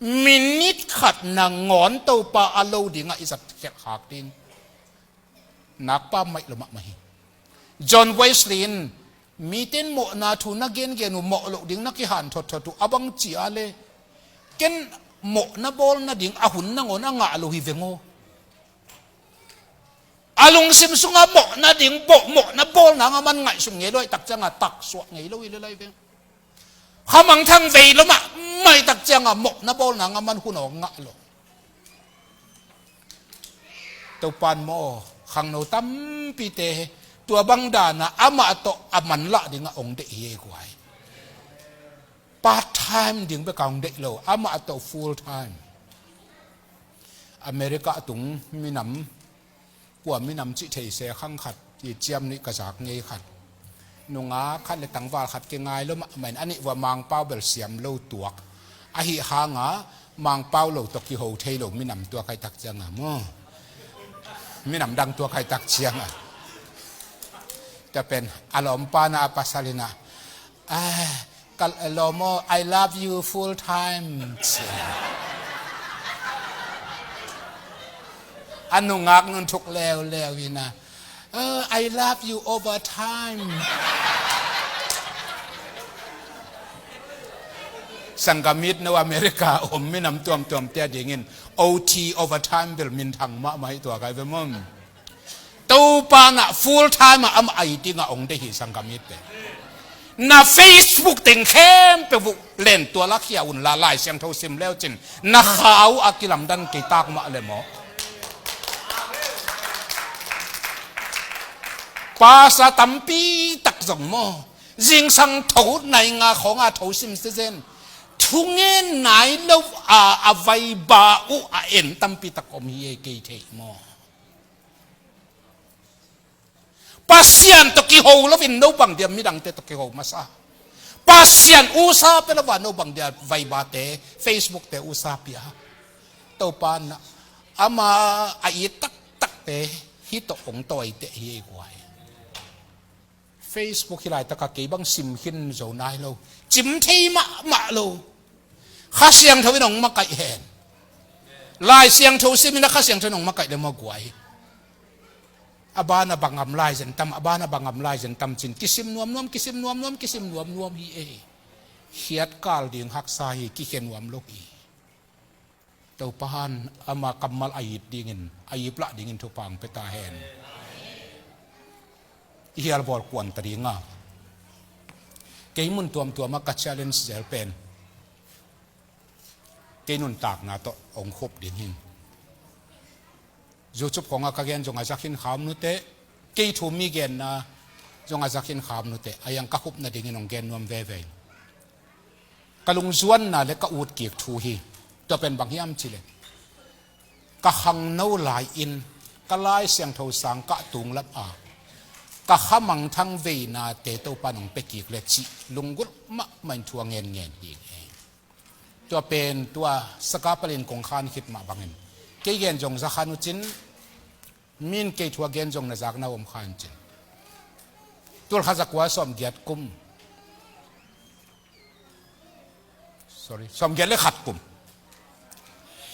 Minit khat nangawn Topa a lo dingah i zat khialh khak ding nak pammaih lua mahmah hi. John Wesley in, mite in mawhna thu na gengen uh, mawh loh ding na kihan thotthot uh, a bang ci a le, ken mawhna bawl nading a hun nangawn a ngah lo hi veng aw. A lungsim sungah mawhna ding, mawh, mawhna bawlna nga man ngaihsun ngei lo ahih tak ciangah taksuah ngei lo hi le lai veng. Khamangthang vei lo mahmah ahih tak ciangah mawhna bawlna nga man hun aw ngah lo. Topan maw, khangno tampite tua bang dana amah tawh a manlah dingah hong deih hi ei guai. Part time ding beka hong deih lo, amah tawh full time. America a tung minam, kua minam cih thei se khang khat, i ciam nih ka zak ngei khat. Nungak khat le tangval khat kingai lo mahmah in, a nih vua Mangpau bel siam lo tuak. Ahi hanga Mangpau lo tawh kiho thei lo minam tuak ahih tak cianga maw. Minam dang tuak ahih tak cianga. Tua pen a lawmpa na a pasal ina, "Ah, ka lawm aw, I love you full time," ci. A nungak nun thuk leuleu ina, "Oh, I love you overtime." Sanggamit no America om minam tuamtuamte a dingin O T, overtime bel minthang mahmah hi tua kai ve maw. Topa na full time ah amah a it dingah hong deih hi sanggamit pen. Na Facebook teng khempeuh uh lentual a khia un la, Lai Siangtho sim leu cin na kha uh a kilamdan kei tak mah le maw. Pasa tampi tak zong maw, zingsang tho nai nga khawng a tho sim zezen, thungen nai lo a, a vaiba uh a en tampi tak om hi ei kei thei maw. Pasian tawh kiho loin no bang dia midangte tawh kiho masa. Pasian usa pia lo a no bang dia vaibate, Facebook te usa pia. Topa na ama a it taktakte Hih tawh hong tawi teh hi ei kua hi. Facebook hi laitaka kei bang sim khin zo nai lo. Cim thei mahmah lo. Kha Siangtho in hong makaih hen. Lai Siangtho simin a Kha Siangtho in hong makaih le maw guai. A bana bangam lai zen tam, a bana bangam lai zen tam cin. Kisim nuamnuam, kisim nuamnuam, kisim nuamnuam hi ei. Khiatkal ding haksa hi, kikhia nuam lo hi. Topa han ama kammal a ip dingin, a ip lah dingin thupha hong pia ta hen. I hial bawl kuan ta dinga. Kei mun tuamtuama ka challenge zel pen kei nuntakna tawh hong khup ding hi. YouTube khawngah ka gen zong a zak hin kha om nuteh, kei thu mi genna zong a zak hin kha om nuteh, a yang ka khupna dingin hong gen nuam veve. Ka lungzuanna le ka utkik thu hi. Tua pen bang hiam cih leh, ka khangno lai-in ka Lai Siangtho sang kah tunglam a ka khamangthang veinate Topa in hong pia kik le cih lunggulh mahmah in thu a ngenngen hi. Tua pen tua saka palin kong khan khit mah bangin kei gen zong za khan uh cin, min kei thu a gen zong na zakna om khan cin. Tul khat za kua sawmgiat kum, sorry, sawmgiat le khat kum,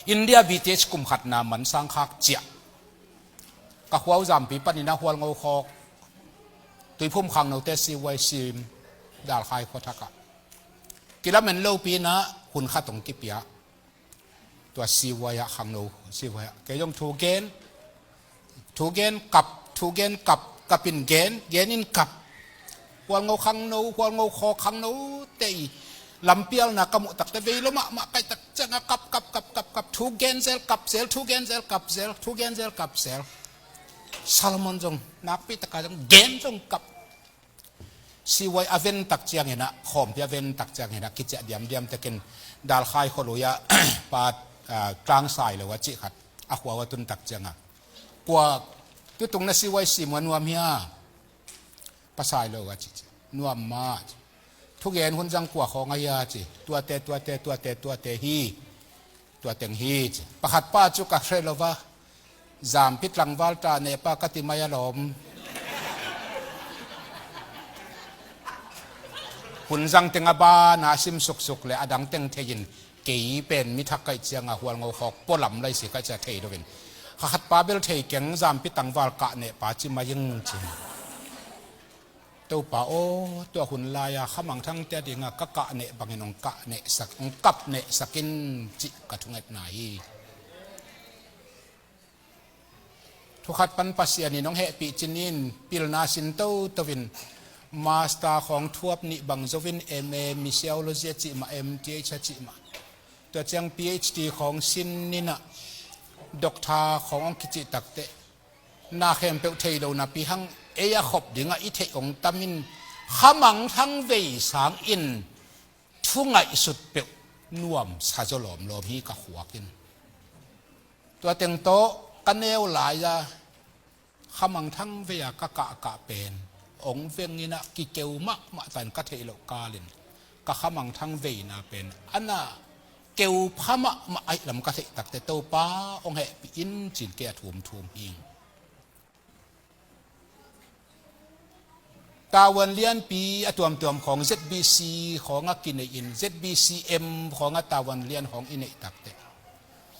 India B T H kum khatna man sang khak ciah ka khua uh Zampi panin a Hualngo khawk Tuiphum khangnote C Y C M Dalkhai khuathakah kilamen lopi-in a hun khat hong kipia. Tua C Y ah khangno, C Y ah kei zong thu gen, thu gen kap, thu gen kap, kap in gen, gen in kap. Hualngo khangno, Hualngo khawk khangnote i lampialna ka muh takte vei lo mahmah kaih tak ciangah kap, kap, kap, kap, kap, thu gen zel kap zel, thu gen zel kap zel, thu gen zel kap zel. Solomon zong nakpi taka zong gen zong kap. C Y a ven tak ciangin ah, khawmpi a ven tak ciangin ah, kiciah diamdiam tekin Dalkhai khualui ah pa, ah, Tlangsai lo a cih khat a khua uh a tun tak ciangah, kua tutung na C Y C M uh a nuam hia? Pasai lo a cih, cih nuam mah. Thugen hun zang kua khawng a hia ci. Tuate, tuate, tuate, tuate hi. Tua teng hi ci. Pakhat pa cu ka hreh lo va, Zampi tlangval ta neh pa ka ti mai a lawm. Hun zang teng a bana sim suksuk le a dang teng thei in kei pen mi thak kaih ciangah Hualngo khawk pualam lai si kaih ciah thei lo in, kha khat pa bel thei keng, Zampi tlangval kah neh pa ci mai ing ci. Topa aw, tua hun lai-a khamangthangte a dingah ka kah neh bangin hong kah nehsak, hong kap nehsak in cih ka thungetna hi. Thukhat pan Pasian in hong hehpih cinin pilna sin toto in master khawng thuap nih bang zo in M A missiology a cih mah, M T H a cih mah, tua ciang P H D khawng sin in ah doctor khawng hong kicih takteh na khempeuh thei lo napi hang ei a khop dingah i theih hong tam in khamangthang vei sangin thu ngaihsut peuh nuamsa zaw lawmlawm hi ka khuak in. Tua teng tawh ka neu lai-a khamangthang vei-a ka kahkah pen hong veng in ah kikeu mahmah ta in ka theih loh kalin ka khamangthang veina pen a na keu pha mahmah ahih lam ka theih takteh Topa hong hehpih in cin kei a thumthum hi. Tavuan lianpi a tuamtuam khawng Z B C khawng a kinei in Z B C M khawng a tavuan lian khawng i neih takteh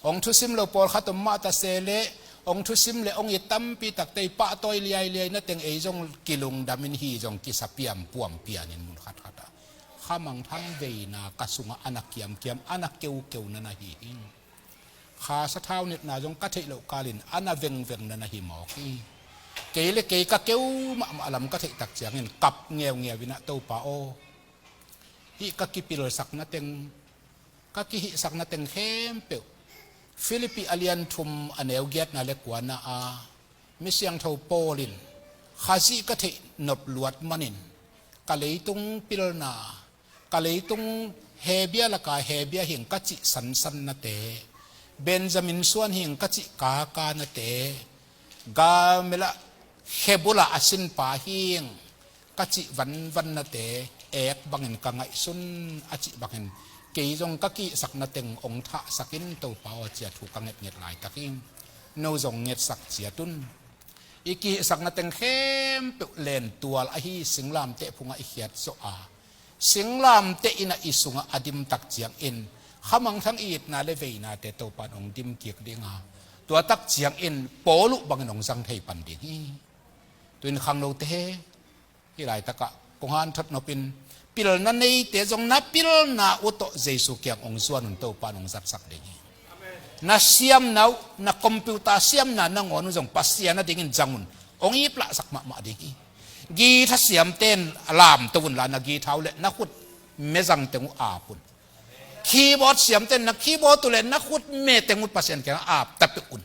hong thusim lo pawlkhat om mah ta se leh hong thusim le hong it tampi takteh i pahtawi liailiai na teng ei zong kilungdam in hi zong kisa piampuam pian in mun khatkhat ah khamangthang veina ka sungah a na kiamkiam, a na keukeu na na hi hi. Kha sathau nilhna zong ka theih loh kalin a na vengveng na na hi mawk hi. Kei le kei ka keu mahmah lam ka theih tak ciangin kap ngeungeu in ah Topa aw, hih ka kipilsak na teng, ka kihihsak na teng khempeuh Philippi a lian thum a neu giatna le kuana a mi siangtho Paul in Khazih ka theih nop luat manin ka leitung pilna, ka leitung hebia laka hebia hing ka cih sansan nate, Benjamin suan hing ka cih kaka nate, Gamela khebula a sinpa hing ka cih vanvan nate ek bangin ka ngaihsun a cih bangin kei zong ka kihsak na teng hong thahsak in Topa aw ci a thu ka ngetnget laitak hi. No zong ngetsak ciat un. I kihihsakna teng khempeuh lentual ahi singlamteh phungah i khiat zawh a, singlamteh in a i sungah a dimtak ciangin khamangthang i itna le veinate Topan hong dimkik ding a, tua tak ciangin Paul uh bangin hong zang thei pan ding hi. Tuin khangnote he, hih laitakah kong hanthot nopin, pilna neite zong na pilna uh tawh Jesu kiang hong zuan un Topan hong zatsak ding hi. Na siamna uh, na computer siamna nangawn uh zong Pasian adingin zang un, hong iplahsak mahmah ding hi. Guitar siamten lamto unla na guitar uh le na khut mezang teng uh ap un. Keyboard siamten na keyboard uh le na khut me teng uh Pasian kiangah ap tapeuh un.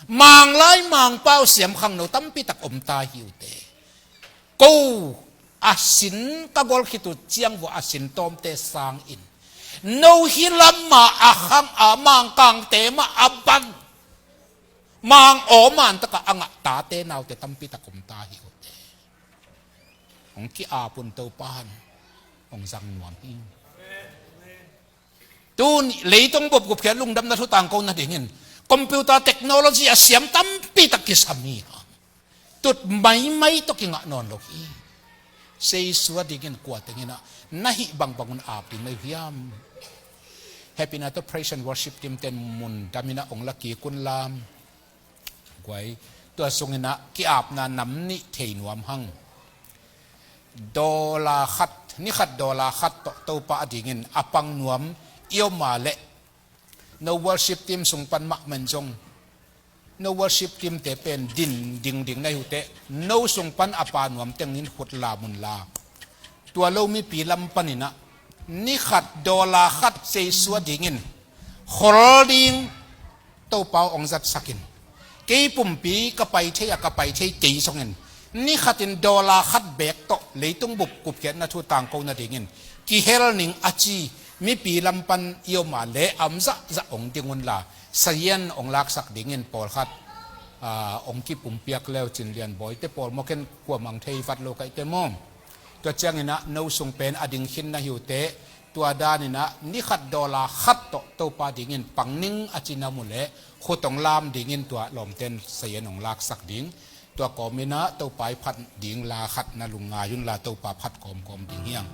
Manglai Mangpau siam khangno tampi tak om ta hi uh teh. Ko a sin ka gol khit uh ciang vua a sin tawmte sangin, no hi lam mah a khang a Mangkangte mah a bang, Mang aw man takah a ngah tate naute tampi tak om ta hi uh teh. Hong ki-ap un, Topan hong zang nuam hi. Tun leitung bup gupkhiat lungdamna thu tangko nadingin computer technology a siam tampi tak kisam hi. Tut maimai tawh kingah nawn lo hi. Jesu adingin kua teng inah na hih bangbang un ap ding na hi uh hiam? Hehpihna tawh praise and worship team ten mun dam inah hong la kik un lam. Guai, tua sung inah ki-apna nam nih thei nuam hang. Dollar khat, ni khat dollar khat tawh Topa adingin a pang nuam i om a leh, no worship team sung pan mahmah in zong, no worship team te pen din dingding na hi uh teh, no sung pan a pa nuam tengin khut lam unla, tua lo mipi lam pan inah ni khat dollar khat Jesu adingin khol ding Topa aw hong zatsak in. Kei pumpi ka pai thei a, ka pai thei kei zongin ni khatin dollar khat beek tawh leitung bup gupkhiatna thu tangko nadingin kihel ning a ci mipi lam pan i om a leh a om zahzah hong ding unla, sazian hong laksak dingin pawlkhat, aa, hong kipumpiak leu cin lian bawi te pawl maw, ken kua mang thei vat lo kaih te maw. Tua ciang inah no sung pen a ding khin na hi uh teh, tua dan inah ni khat dollar khat tawh Topa dingin pang ning a ci na mu leh, khut hong lam dingin tua lawmten sazian hong laksak ding. Tua kawm inah Topa i phat ding la khat na lungngai unla, Topa phat kawmkawm ding hi hang.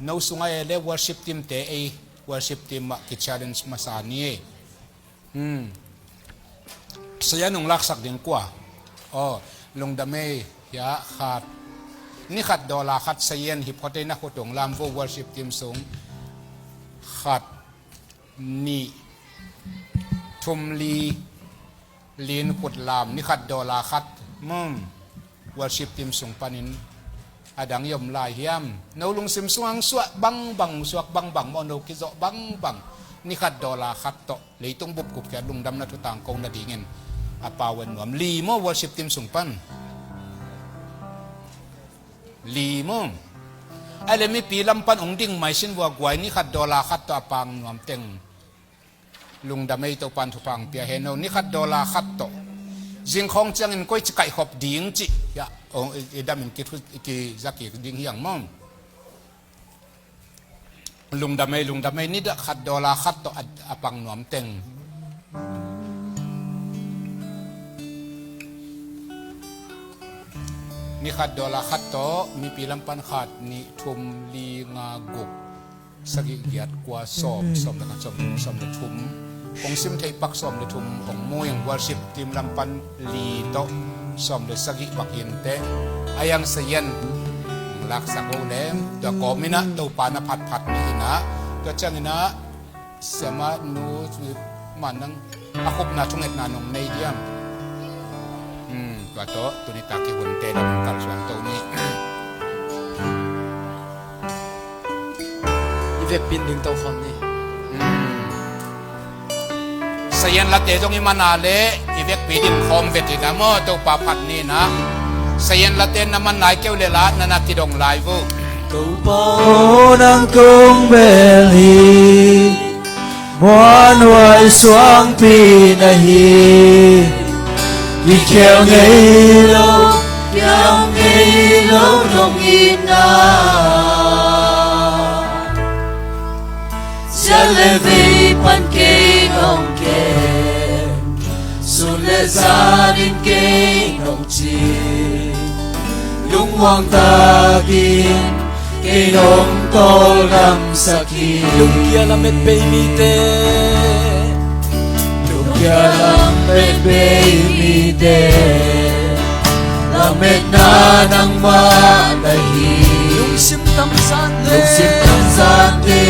No sungah e le worship team te, ei worship team mah ki-challenge masa ni e. Hmm. Sazian hong laksak ding kua? Aw, lungdam ei, hiah khat. Ni khat dollar khat sazian hi phot ei, na khut hong lam vo worship team sung. Khat, nih, thum, li, li in khut lam, ni khat dollar khat. Hmm. Worship team sung panin a dang i om lai hiam? No lungsim sungah hong suah bangbang, hong suak bangbang maw, no kizawh bangbang, ni khat dollar khat tawh leitung bup gupkhiat lungdamna thu tangko nadingin a pau en nuam. Li maw, worship team sung pan? Li maw? Ai le mipi lam pan hong ding maisin vua guai, ni khat dollar khat tawh a pang nuam teng. Lungdam ei, Topan thupha hong pia hen aw. Ni khat dollar khat tawh. Zingkhawng ciangin koici kaihkhop ding cih hiah, oh, i, i damin kithu, i kizakik ding hi hang maw. Lungdam ei, lungdam ei, ni khat dollar khat tawh a, a pang nuam teng. Ni khat dollar khat tawh mipi lam pan khat, nih, thum, li, nga, guk, sagih, giat, kua, sawm, sawm le khat, sawm le, sawm le thum. Kong sim theih pak sawm le thum kong mu ing. Worship team lam pan li tawh sawm le sagih bang hi inteh. A yang sazian laksak o le, tua kawm inah Topa na phatphat ni inah, tua ciang inah siamah nu, man nang a khupna thungetna nong nei diam? Hmm, tua tawh tuni tak i hunte lam kalsuan to ni. I vekpi in ding to khawm ni. Hmm. Sazian late zong i man a leh i vekpi ding khawm vet inah maw, Topa phat ni inah. Sazian late na man lai keu le la, na na kidong lai vo. Topa aw, nang kong bel hi, muanhuai suangpi na hi. Kikhel ngei lo, kiam ngei lo nong itna. Sia le vei pan kei nong kem, sun le zan kei nong ci. Lungmuang takin kei nong tawldamsak hi. Lungkia lamet bei mite, lungkia lamet bei mite, lametna nangmah na hi. Lungsim tamzante, lungsim tamzante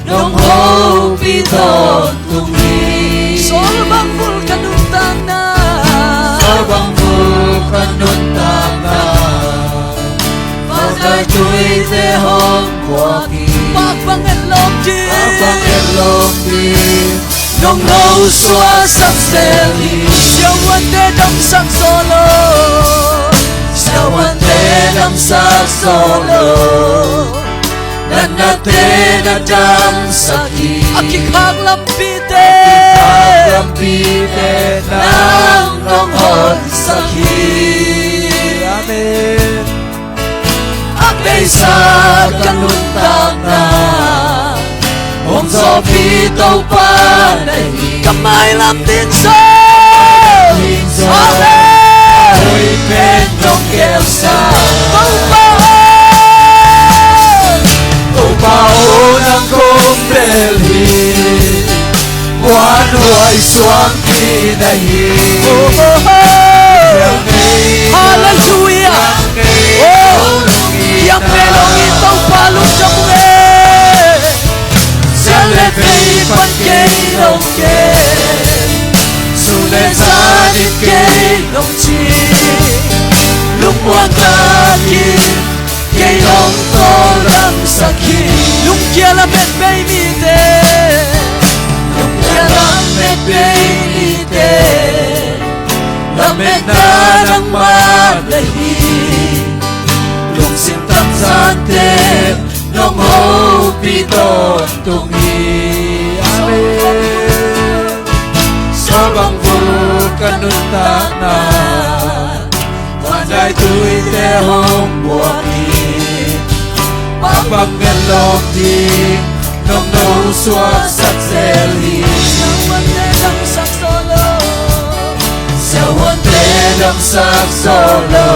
nong hopih tawntung hi. Saul bang vul ka nuntakna, Saul bang vul ka nuntakna, vanlai tuite hong buak hi. Pak bang etlawm ding, pak bang etlawm ding nong nosuahsak zel hi. Siavuante damsak zaw lo, siavuante damsak zaw lo, natnate na damsak hi. A kikhak lampite, a kikhak lampite nang nong honsak hi. Amen. A beisa ka nuntakna hong zawhpih Topa na hi. Ka mailam ding zaw, amen, hoih pen nong gelsa. Topa aw, Topa aw, nang kong bel hi. Muanhuai suangpi na hi. Oh, oh, oh. Hallelujah. Oh, yang pelong ito palung sa bunge. Sial le vei pan kei nong ke, sun le zan in kei nong ci. Lungmuang takin kei nong tawldamsak hi. Lungkia lamet bei mite, lungkia lamet bei mite, lametna nangmah na hi. Lungsim tamzante nong hopih tawntung hi. Amen. Saul bang vul ka nuntakna, vanlai tuite hong buak hi. Pak bang etlawm ding nong nosuahsak zel hi. Siavuante damsak zaw lo, siavuante damsak zaw lo,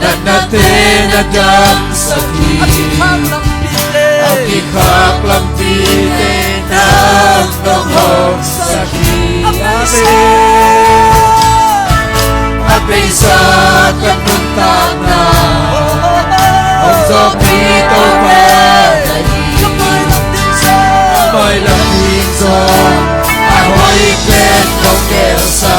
natnate na damsak hi. A kikhak lampite, a kikhak lampite nang nong honsak hi. Amen. A beisa ka nuntakna, hong zawhpih Topa na hi. Ka mailam ding zaw, a hoih pen nong gelsa.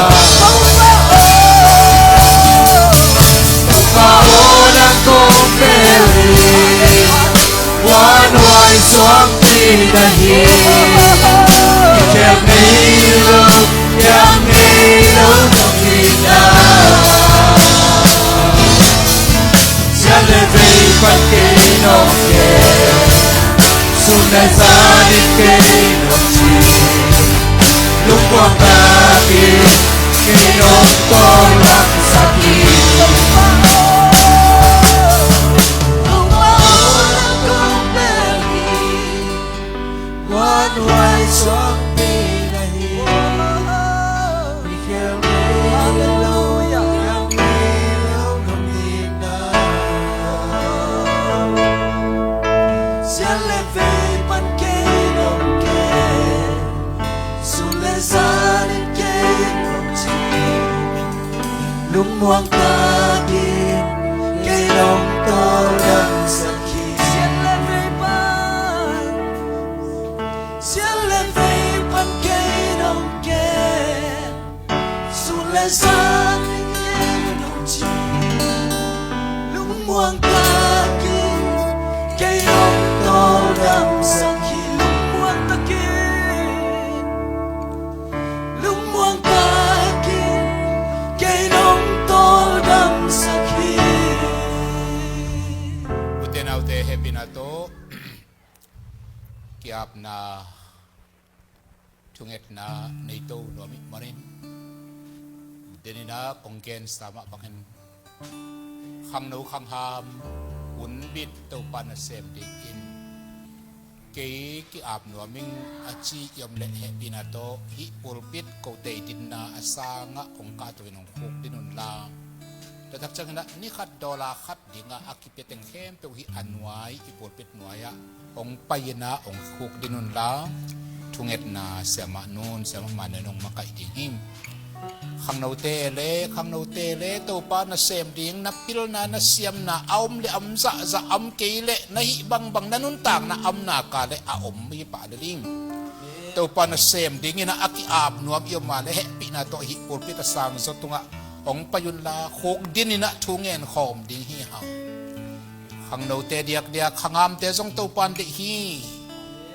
Topa aw, nang kong bel hi. Muanhuai suangpi na hi. Kikhel ngei lo, kikhel ngei lo nong hi na. Sial le vei pan kei nong ke, sun le zan in kei nong ci. Lungmuang takin kei nong tawldamsak hi. Lungmuang takin kei nong tawldamsak hi. Muanhuai suangpi na hi. Hallelujah. Sial le vei pan kei nong ke, sun le zan in kei nong ci. Lungmuang takin kei nong tawldamsak hi. Sial le vei pan, sial le vei pan kei nong ke, sun le zan in kei nong ci. Lungmuang takin kei nong tawldamsak hi. Lungmuang takin, lungmuang takin kei nong tawldamsak hi. Ute naute, hehpihna tawh ki-apna, thungetna nei to nuam ih manin, deninah kong gensa mah bangin, khangno khangham hunbit Topa nasem dingin Kei ki-ap nuam ing a ci i om leh hehpihna tawh hih pulpit ko deih dinna a sangah hong kahto in hong khuk din unla. Tua tak ciangin ah ni khat dollar khat dingah a kipia teng khempeuh hih a nuai i pulpit nuai-ah hong pai in ah hong khuk din unla. Thungetna siamah nun siamah man in hong makaih ding hi. Khangnote le khangnote le Topa nasem ding na pilna na siamna a om le a om zahzah, a om kei leh na hih bangbang na nuntakna a om nak leh a om hi pah le ding. Topa nasem dingin ah a ki-ap nuam i om a leh hehpihna tawh hih pulpit a sang zaw tungah hong pai unla khuk din in ah thu ngen khawm ding hi hang. Khangnote diakdiak, khangamte zong Topa in deih hi.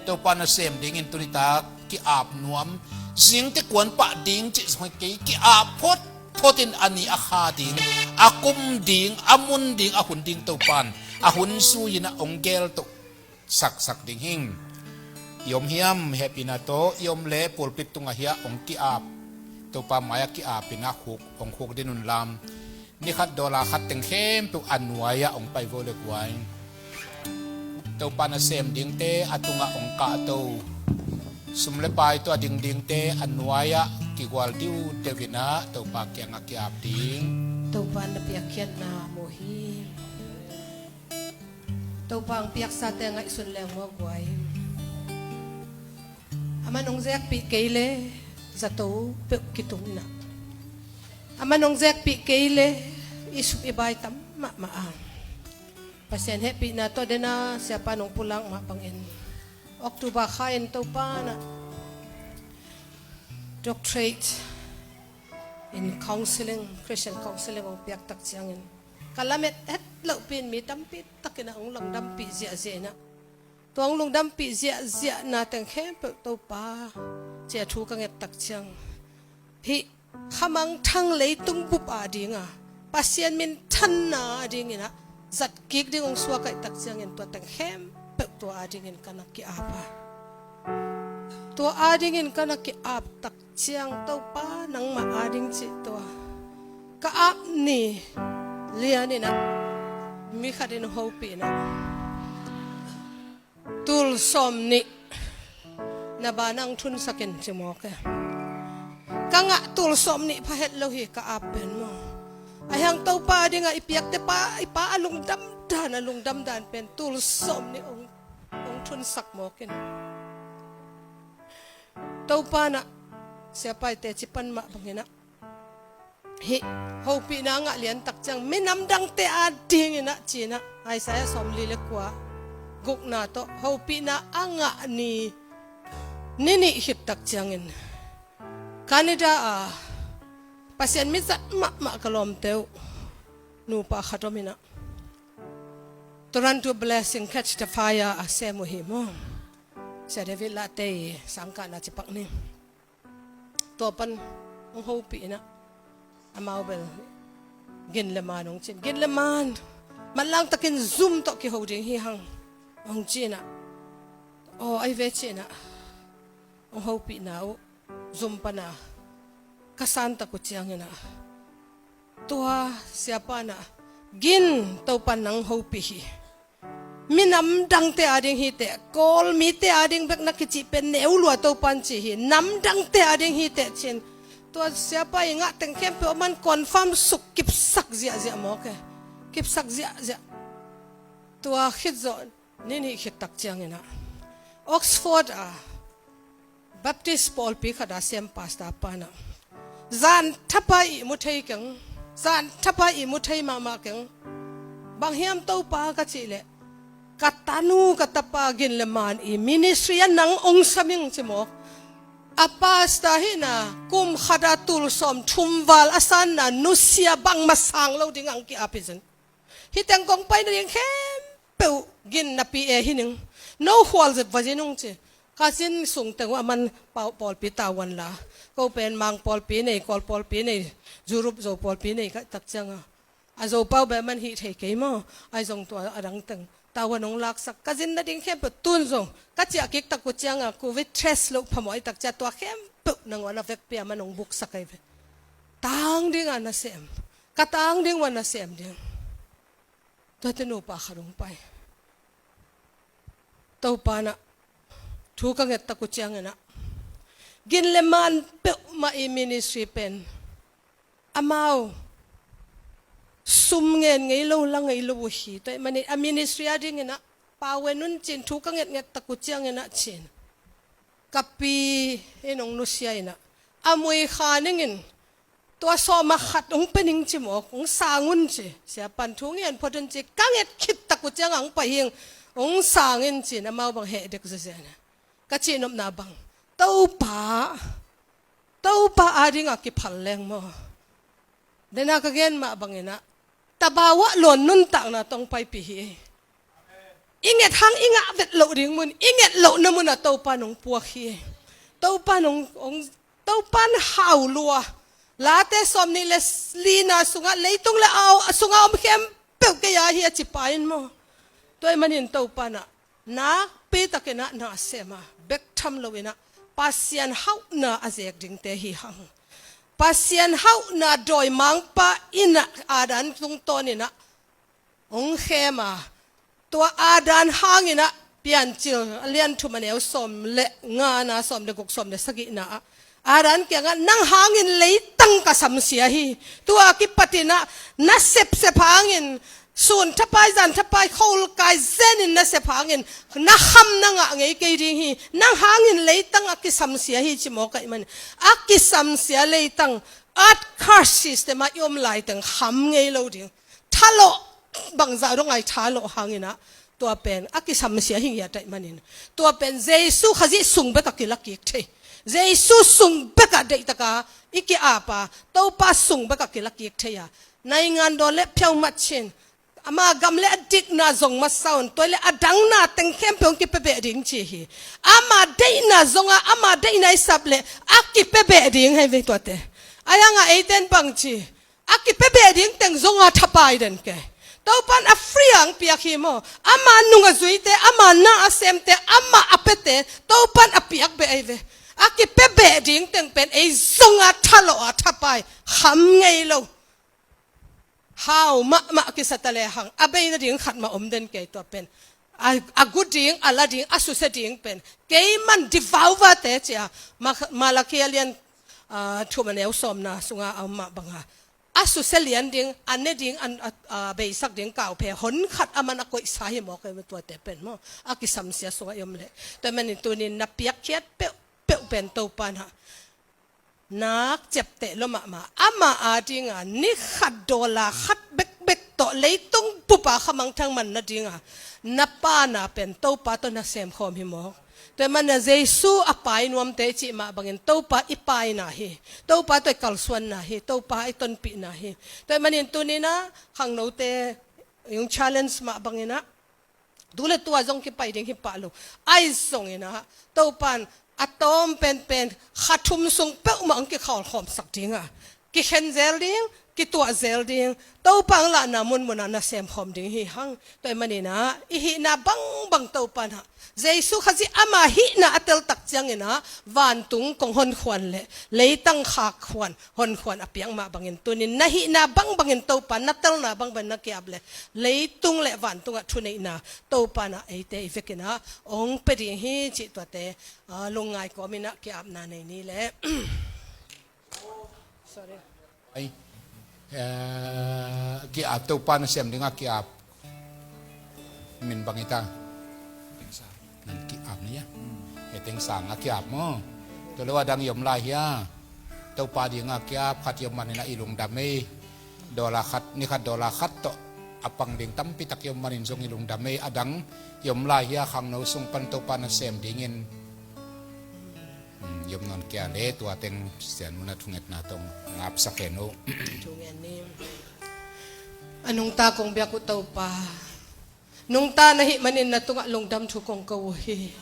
Topa nasem dingin tuni tak ki-ap nuam, zingte kuan pah ding cih zong hi kei, ki-ap photphot in a ni a kha ding, a kum ding, a mun ding, a hun ding Topa in a hun zui in ah hong geltoh saksak ding hi. I om hiam? Hehpihna tawh i om le pulpit tungah hiah hong ki-ap, Topa mai-ah ki-ap in ah khuk, hong khuk din unla. Ni khat dollar khat teng khempeuh a nuai-ah hong pai vo le guai. Topa nasem dingte a tungah hong kahto, sum le pai tawh a ding dingte a nuai-ah kigual diudeu in ah Topa kiangah ki-ap ding. Topa na piakkhiatna mu hi. Topa hong piaksate ngaihsun leng maw guai. Aman hong zekpih kei le zato peuh kitung in ah, aman hong zekpih kei le i suk i bai tam mahmah a. Pasian hehpihna tawh den a siapa in hong pulak mah bangin October kha in Topa in ah doctorate in counseling, Christian counseling hong piak tak ciangin ka lamet het lohpi in mi tampi takin ah hong lungdampih ziahziah in ah, tua hong lungdampih ziahziahna teng khempeuh Topa ci-a thu ka nget tak ciang, hih khamangthang leitung bup a ding a, Pasian minthanna a dingin ah zat kik ding hong suak ahih tak ciangin tua teng khempeuh tua a dingin ka na ki-ap a. Tua a dingin ka na ki-ap tak ciang Topa nangmah a ding cih tua ka ap ni lian in ah mi khat in hong hopih in ah tul sawm nih na bank ah hong thunsak in ci mawk e. Ka ngah tul sawm nih pha het lo hi ka ap pen maw. Ahi hang Topa a dingah i piakte pa, i pa a lungdam dan, a lungdam dan pen tul sawm nih hong, hong thunsak mawk in. Topa in ah siapa i teci pan mah bangin ah hih hopihna a ngah lian tak ciang minam dangte a dingin ah ci-in ah Isaiah sawmli le kua gukna tawh hopihna a ngah ni, ni nih khit tak ciangin Canada a Pasian mizat mahmah ka lawmte uh nupa khat om in ah, To Run to Blessing, Catch the Fire a sem uh hi maw. Sia David Lahte i sangkahna ci pak ni. Tua pan hong hopih in ah, amau bel gin le maan hong ci-in, gin le maan, manlang takin zum tawh kiho ding hi hang hong ci-in ah, aw ai ve ci-in ah hong hopihna uh zum pan a ka san tak uh ciangin ah, tua siapa in ah, gin, Topa in nang hopih hi. Minam dangte a ding hi teh, Kawl mite a ding bek na kicih pen neu lua, Topa in ci hi. Nam dangte a ding hi teh ci-in tua siapa i ngah teng khempeuh aman confirm suk, kipsak ziahziah mawk e. Kipsak ziahziah. Tua khit zawh ni nih khit tak ciangin ah Oxford a Baptist pawlpi khat a sem pastor pa in ah, zan thapa ihmu thei keng, zan thapa ihmu thei mahmah keng. Bang hiam Topa ka cih leh, ka tanu ka tapa gin le maan i ministry ah nang hong sam ing ci mawk. A pastor hihna kum khat a tul sawm thum val a sanna nusia bangmah sang lo ding ang ki-ap hi zin. Hih teng kong pai nading khempeuh gin napi e hi ning. No khual zet va zin ung ci. Ka zin sung teng uh aman pau-, pawlpi tavuan la. Ko pen Mang pawlpi nei, Kawl pawlpi nei, Europe Zo pawlpi nei ka tak ciang a, a Zo pau beh aman hih thei kei maw. Ai zong tua a dang teng tavuan hong laksak. Ka zin nading khempeuh tun zong ka ciah kik tak uh ciang a, covid test loh phamawh ahih tak ciang tua khempeuh nangawn a vekpi a man hong buksak ahi ve. Tang ding a nasem, ka tang ding uh a nasem ding. Tuate nupa khat hong pai. Topa in ah thu ka ngettak uh cianginah gin le man peuhmah i ministry pen amau sum ngen ngei lo la ngei lo uh hi. Tua ahih manin a ministry a dinginah pau en un cin thu ka ngetngettak uh cianginah cin ka pi in hong nusia inah a mui kha ningin tua sawm a khat hong pe ning ci mawk, hong sang un ci. Siapan thu ngen phot un ci, ka nget khittak uh ciangah hong pai hing, hong sang in cin amau bang heh dek zezen. Ka cihnopna bang Topa, Topa a dingah kiphal leng maw? Dena ka gen mah banginah tabau ah luan nuntakna tawh hong paipih hi. I nget hang i ngah vet loh ding mun, i nget lohna munah Topa in hong puak hi. Topa in hong, hong, Topa in hau lua. Late sawmnih le lina sungah leitung le au sungah om khempeuh kei a hi a ci pa in maw? Tua ahih manin Topa inah nakpitakinah na sem a bek tham loinah Pasian hauhna a zek dingte hi hang. Pasian hauhna dawimangpa inah Adam tungtawninah hong khem a, tua Adam hanginah Piancil a lian thum a neu sawm le nga na sawm le guk sawm le sagihna ah Adam kiangah nang hangin leitang ka samsia hi. Tua kipatinah na sepsep hangin sun thapai zan thapai khol kai zenin na sep hangin na kham na ngah ngei kei ding hi. Nang hangin leitang a kisamsia hi ci mawk ahih manin a kisamsia leitang earth curse system ah i om laiteng kham ngei lo ding. Thalawh bangzah dong ai thalawh hanginah tua pen a kisamsia hi ngiat ahih manin tua pen Jesu Khazih sung bekah kila kik thei. Jesu sung bekah deihtaka i ki-ap a Topa sung bekah kila kik thei a naingan dawn le phiau mat cin ama gam le a dikna zong masa un tua le a dangna teng khempeuh hong kipia beh ding ci hi. Ama deihna zongah ama deihna i sap le a kipia beh ding hei ve tuate. Ahi hangah eiten bang ci a kipia beh ding teng zonga thapai den kei. Topan a free ang piak hi maw? Ama nung a zuite, ama na a semte, ama a piate Topan a piak beh ei ve. A kipia beh ding teng pen ei zonga thalawh a thapai kham ngei lo. Hau mahmah kisata lehang a bei nading khat mah om den kei tua pen. A, a gu ding, a la ding, a susia ding pen kei man divauvate cia. Ma-, Malakhi a lian, a, thum a neu sawmna sunga a om mah banga a susia lian ding, a ne ding, a, a, a beisak ding kauphe hon khat a man a koihsa hi mawk ei ve tuate pen maw? A kisamsia sungah i om leh. Tua manin tunin na piakkhiat peuhpeuh pen Topa na nak ciapteh lua mahmah. Ama a dinga ni khat dawla khat bekbek tawh leitung bupa khamangthang man nadinga na pana pen Topa tawh na semkhawm hi mawk. Tua ahih manin Jesu a pai nuamte i cih mah bangin Topa i paina hi. Topa tawh i kalsuanna hi. Topa i tonpihna hi. Tua ahih manin tunina khangnote i hong challenge mah banginah tu le tua zong kipai ding hi pah lo. Ahi zonginah Topan a tawm penpen kha thum sung peuhmah hong kikhawlkhawmsak dinga kikhen zel ding, kituah zel ding, Topa hong lahna munmunah na semkhawm ding hi hang. Tua ahih maninah i hihna bangbang Topanah Jesu Khazih ama hihna a teltak cianginah vantung kong honkhuan le leitang khak khuan honkhuan a piak mah bangin tunin na hihna bangbangin Topa na telna bangbangin na ki-ap le leitung le vantungah thuneihna Topanah eite i vekinah hong pia ding hi cih tuate, ah, lungngai kawminah ki-apna nei ni le. Sorry. Ai, eh, ki-ap Topa na sem dingah ki-ap min bang hita. Nan ki-ap ni a. He teng sang a ki-ap maw? Tua lo a dang i om lai hia? Topa dingah ki-ap khat i om maninah i lungdam ei. Dollar khat, ni khat dollar khat tawh a pang ding tampi tak i om manin zong i lungdam ei. A dang i om lai hia? Khangno sung pan Topa na sem dingin. Hmm, i om nawn kei a le tua teng sian munah thungetna tawh ngapsak hen uh. Thungen ni. A nungta kong biak uh Topa. Nungta na hih manin na tungah lungdam thu kong ko uh hi.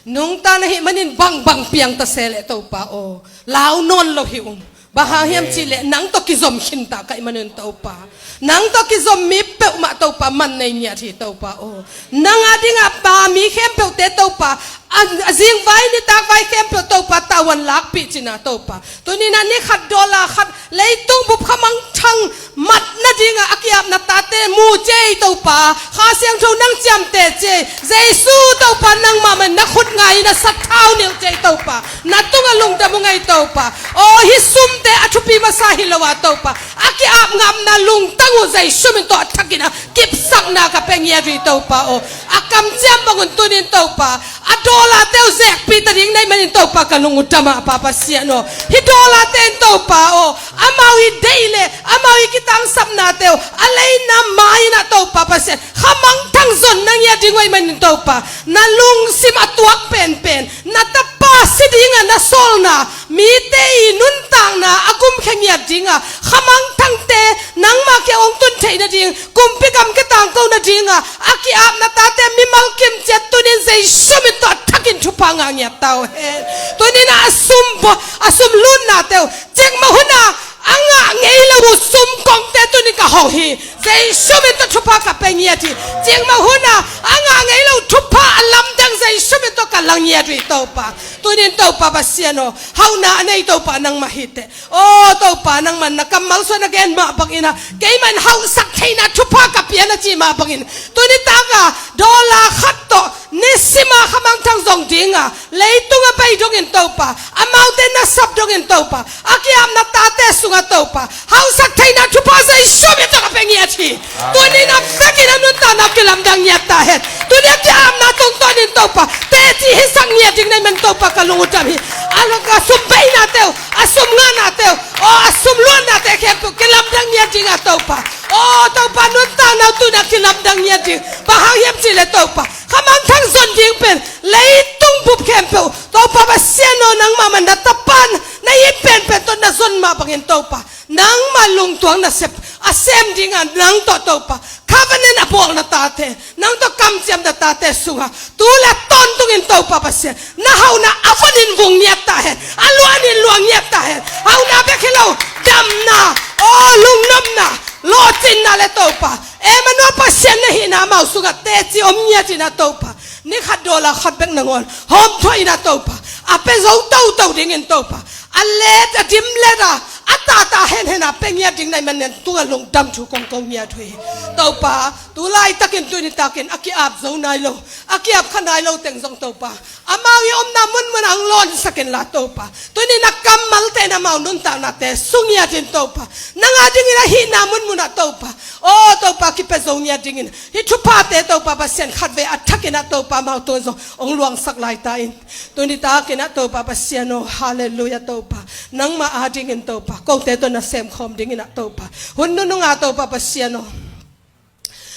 Nungta na hih manin bangbang piang ta se leh Topa aw, lau nawn lo hi ung. Bang hang hiam cih leh nang tawh kizom khinta ka hih manin Topa. Nang tawh kizom mi peuhmah Topa man nei ngiat hi Topa aw. Nang a dingah pa mi khempeuhte Topa, a, a zingvai nitakvai khempeuh Topa tavuan lakpih cina Topa. Tuninah ni khat dollar khat leitung bup khamangthang mat nadingah a ki-apna tate mu ciai Topa. Kha Siangtho nang ciamteh ciai. Jesu Topa nangmah man na khut ngai in a sathau nilh ciai Topa. Na tungah lungdam uh ngai Topa. Aw hih sumte a thupi masa hi lo a Topa. A ki-ap ngamna lungtang uh Jesu min tawh a thakin a kipsakna ka pia ngiat uh hi Topa aw. A kamciam bangun tunin Topa a dawlate uh zekpih ta ding na hih manin Topa ka lung uh dam a Pa Pasian aw. Hih dawlate in Topa aw amau i deih le amau i kitangsapnate uh a leina mai-in ah Topa Pasian kha mangthang zon na ngiat ding uh ahih manin Topa na lungsim a tuak penpen na tapa si dingah na sawlna mite i nuntakna a gumkhia ngiat dingah kha mangthangte nangmah kiang hong tun theih nading kumpi gam kia tangko nadingah a ki-apna tate mimal kimciat tunin Jesu min tawh a thakin thupha ngah ngiat ta uh hen. Tunin a sum bawh a sum lutnate uh cikmah hunah a ngah ngei lo uh sum kongte tunin ka hong hi. Jesu min tawh thupha ka pia ngiat hi. Cikmah hunah a ngah ngei lo uh thupha a lamdang Jesu min tawh ka la ngiat uh hi Topa. Tunin Topa Pasian aw hauhna a nei Topa nangmah hi teh. Aw Topa nangman na kammal suan a gen mah bangin ah keimah in hauhsak theihna thupha ka pia na ci mah bangin tuni taka dawla khat tawh nisima kha mangthang zong dinga leitunga pai dongin Topa amaute nasap dongin Topa a ki-apna tate sunga Topa hauhsak theihna thupha Jesu min tawh ka pia ngiat hi. Tunin a vekin a nuntakna kilamdang ngiat ta hen. Tunin a ki-apna tungtawnin Topa teci hisak ngiat ding na hih man Topa ka lung uh dam hi. A laka sum beinate uh a sum nganate uh aw a sum luannate khempeuh kilamdang ngiat ding a Topa. Aw Topa nuntakna uh tuna kilamdang ngiat ding bang hang hiam cihleh Topa kha mangthang zon ding pen leitung bup khempeuh Topa Pasian aw nangmah man na tapa na it penpen tawh na zon mah bangin Topa nangmah lungtuang nasep a sem dinga nang tawh Topa covenant a bawlna tate nang tawh kamciamna tate sunga tu le tawntungin Topa Pasian na hauhna a vanin vung ngiat ta hen. A luanin luang ngiat ta hen. Hauhna bek hi lo damna aw lungnopna lawhcinna le Topa Emmanuel Pasian na hihna amau sungah teci om ngiatin ah Topa ni khat dawla khat bek nangawn hawmthuahin ah Topa a pia zo toto dingin Topa a let a dim let a a tata henhen a pia ngiat ding na hih manin tungah lungdam thu kong ko ngiat uh hi. Topa tu laitakin tuni takin a ki-ap zo nai lo a ki-ap kha nai lo teng zong Topa amau i omna munmun ang lawnsak inla Topa tunin a kammalte in amau nuntaknate su ngiatin Topa nang a dingin a hihna munmunah Topa aw Topa kipia zo ngiat dingin hih thuphate Topa Pasian khatvei a thakin ah Topa amau tun zong hong luangsak laita in tuni takin ah Topa Pasian aw halleluia Topa nangmah a dingin Topa kote tawh na semkhawm dingin ah Topa hun nununga Topa Pasian aw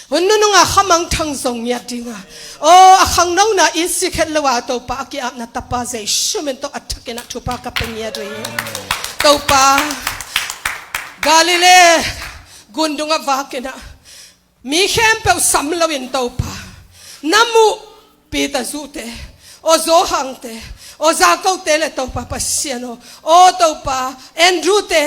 hun nununga kha mangthang zong ngiat dinga aw a khangnona i sikhet lo a Topa a ki-apna tapa Jesu min tawh a thakin ah thupha ka pia ngiat uh hi. Topa Galilee gundung a vakin ah mi khempeuh sam loin Topa na muh Peter zuhte aw Johan te aw Jakob te le Topa Pasian aw aw Topa Andrew te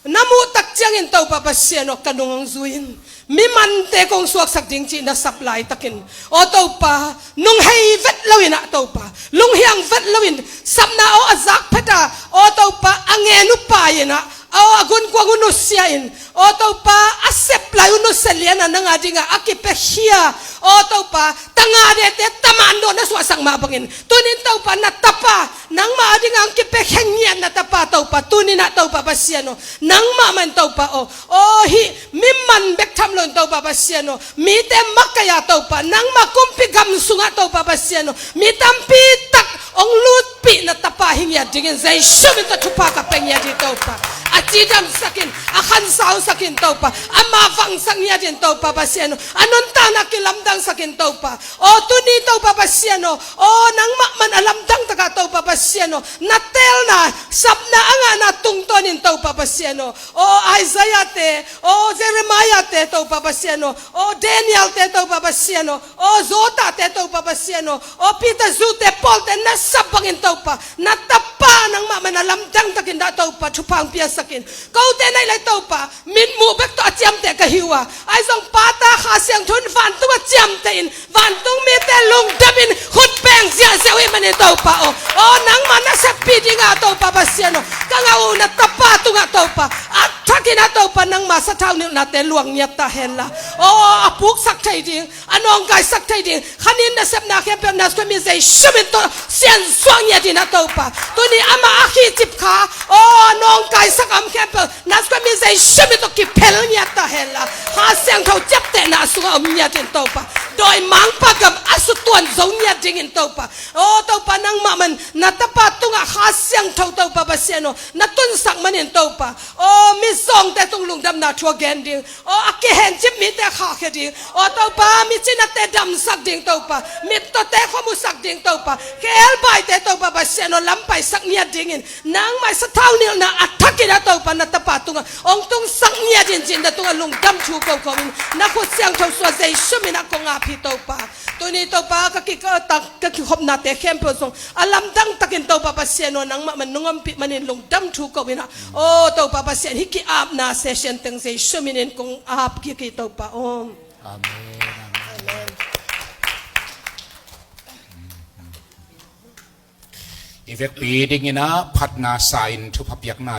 na muh tak ciangin Topa Pasian aw ka nung hong zui in mi mante kong suaksak ding cih na sap laitakin aw Topa nung hei vet loin ah Topa lunghiang vet loin sapna aw a zak phet a aw Topa a ngen uh pai in ah aw a gunkuang uh nusia in aw Topa a sep lai uh nusia lian a nang a dingah a kipiakhia aw Topa tangah dete taman dawh na suahsak mah bangin tunin Topa na tapa nangmah a dingah ang kipiakhia ngiat na tapa Topa tunin ah Topa Pasian aw nangmah man Topa aw aw hih mi man bek tham loin Topa Pasian aw mite makaih a Topa nangmah kumpi gam sungah Topa Pasian aw mi tampi tak hong lutpih na tapa hi ngiat dingin Jesu min tawh thupha ka pia ngiat hi Topa a cidamsak in a khansausak in Topa a mavangsak ngiat in Topa Pasian aw a nuntakna kilamdangsak in Topa aw tuni Topa Pasian aw aw nangmah man a lamdang takah Topa Pasian aw na teelna sapna a ngahna tungtawnin Topa Pasian aw aw Isaiah te aw Jeremiah te Topa Pasian aw aw Daniel te Topa Pasian aw aw Jota te Topa Pasian aw aw Peter zuhte Paul te na sap bangin Topa na tapa nangmah man a lamdang takin dah Topa thupha hong piasak in kote naih lai Topa mitmuh bek tawh a ciamteh ka hi uh a ahi zong pata Kha Siangtho in vantung a ciamteh in vantung mite lungdam in khut peng ziahziah uh hih manin Topa aw aw nangmah na seppih dinga Topa Pasian aw ka ngah uh na tapa tungah Topa a thak Tina Topa nangma sathau nilhnate luang ngiat ta henla. O, a puksak thei ding, a nawngkaisak thei ding, khanin nasepna khempeuh Nazareth mi Jesu min tawh sian suak ngiat in a Topa. Tuni amah a khihcip kha, o, a nawngkaisak a om khempeuh Nazareth mi Jesu min tawh kiphel ngiat ta henla. Kha Siangtho ciaptehna a sungah om ngiat in Topa. Dawimangpa gam a sutuan zo ngiat dingin Topa. O Topa nangmah man na tapa tungah Kha Siangtho Topa Pasian aw na tunsak manin Topa. O, mizawngte tung lungdamna thu a gen ding. O, a kihencip mite khahkhia ding. O Topa, mi cinate damsak ding Topa. Mittawte khuamusak ding Topa. Kelbaite Topa Pasian aw lampaisak ngiat dingin nangmah i sathau nilhna a thakin a Topa na tapa tungah hong tungsak ngiat in cin na tungah lungdam thu ko ko in na khut siangtho suah Jesu min a kong ap hi Topa. Tuni Topa ka ki, ka, ka kikhopnate khempeuh zong a lamdang takin Topa Pasian aw nangmah man nong ompih manin lungdam thu ko in a. O Topa Pasian, hih ki-apna session teng Jesu min in kong ap kik hi Topa aw. Amen. Amen. I vekpi dingin a phatna sa in thupha piakna.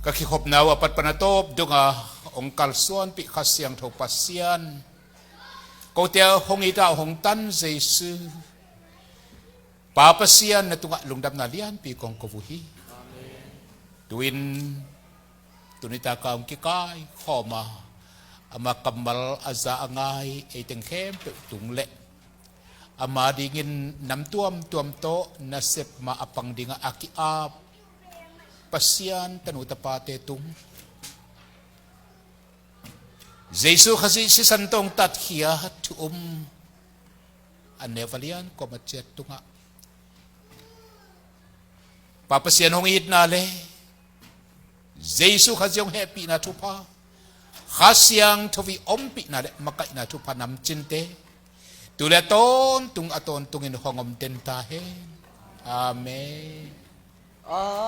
Ka kikhopna uh a pat pan a tawp dongah hong kalsuanpih Kha Siangtho Pasian, kote a hong it a hong tan Jesu, Pa Pasian na tungah lungdamna lianpi kong ko uh hi. Tu-in tuni taka hong kikaikhawm a, ama kammal a za a ngai ei teng khempeuh tung leh ama dingin nam tuamtuam tawh nasep mah a pang dingah a ki-ap Pasian tanu tapate tung, Jesu Khazih sisan tawh hong tatkhia thu um a neu a lian kuamah ciat tungah Pa Pasian hong itna le Jesu Khazih hong hehpihna thupha, Kha Siangtho i ompihna le makaihna thupha namcinte tu le a tawntung a tawntungin hong om den ta hen. Amen. Amen.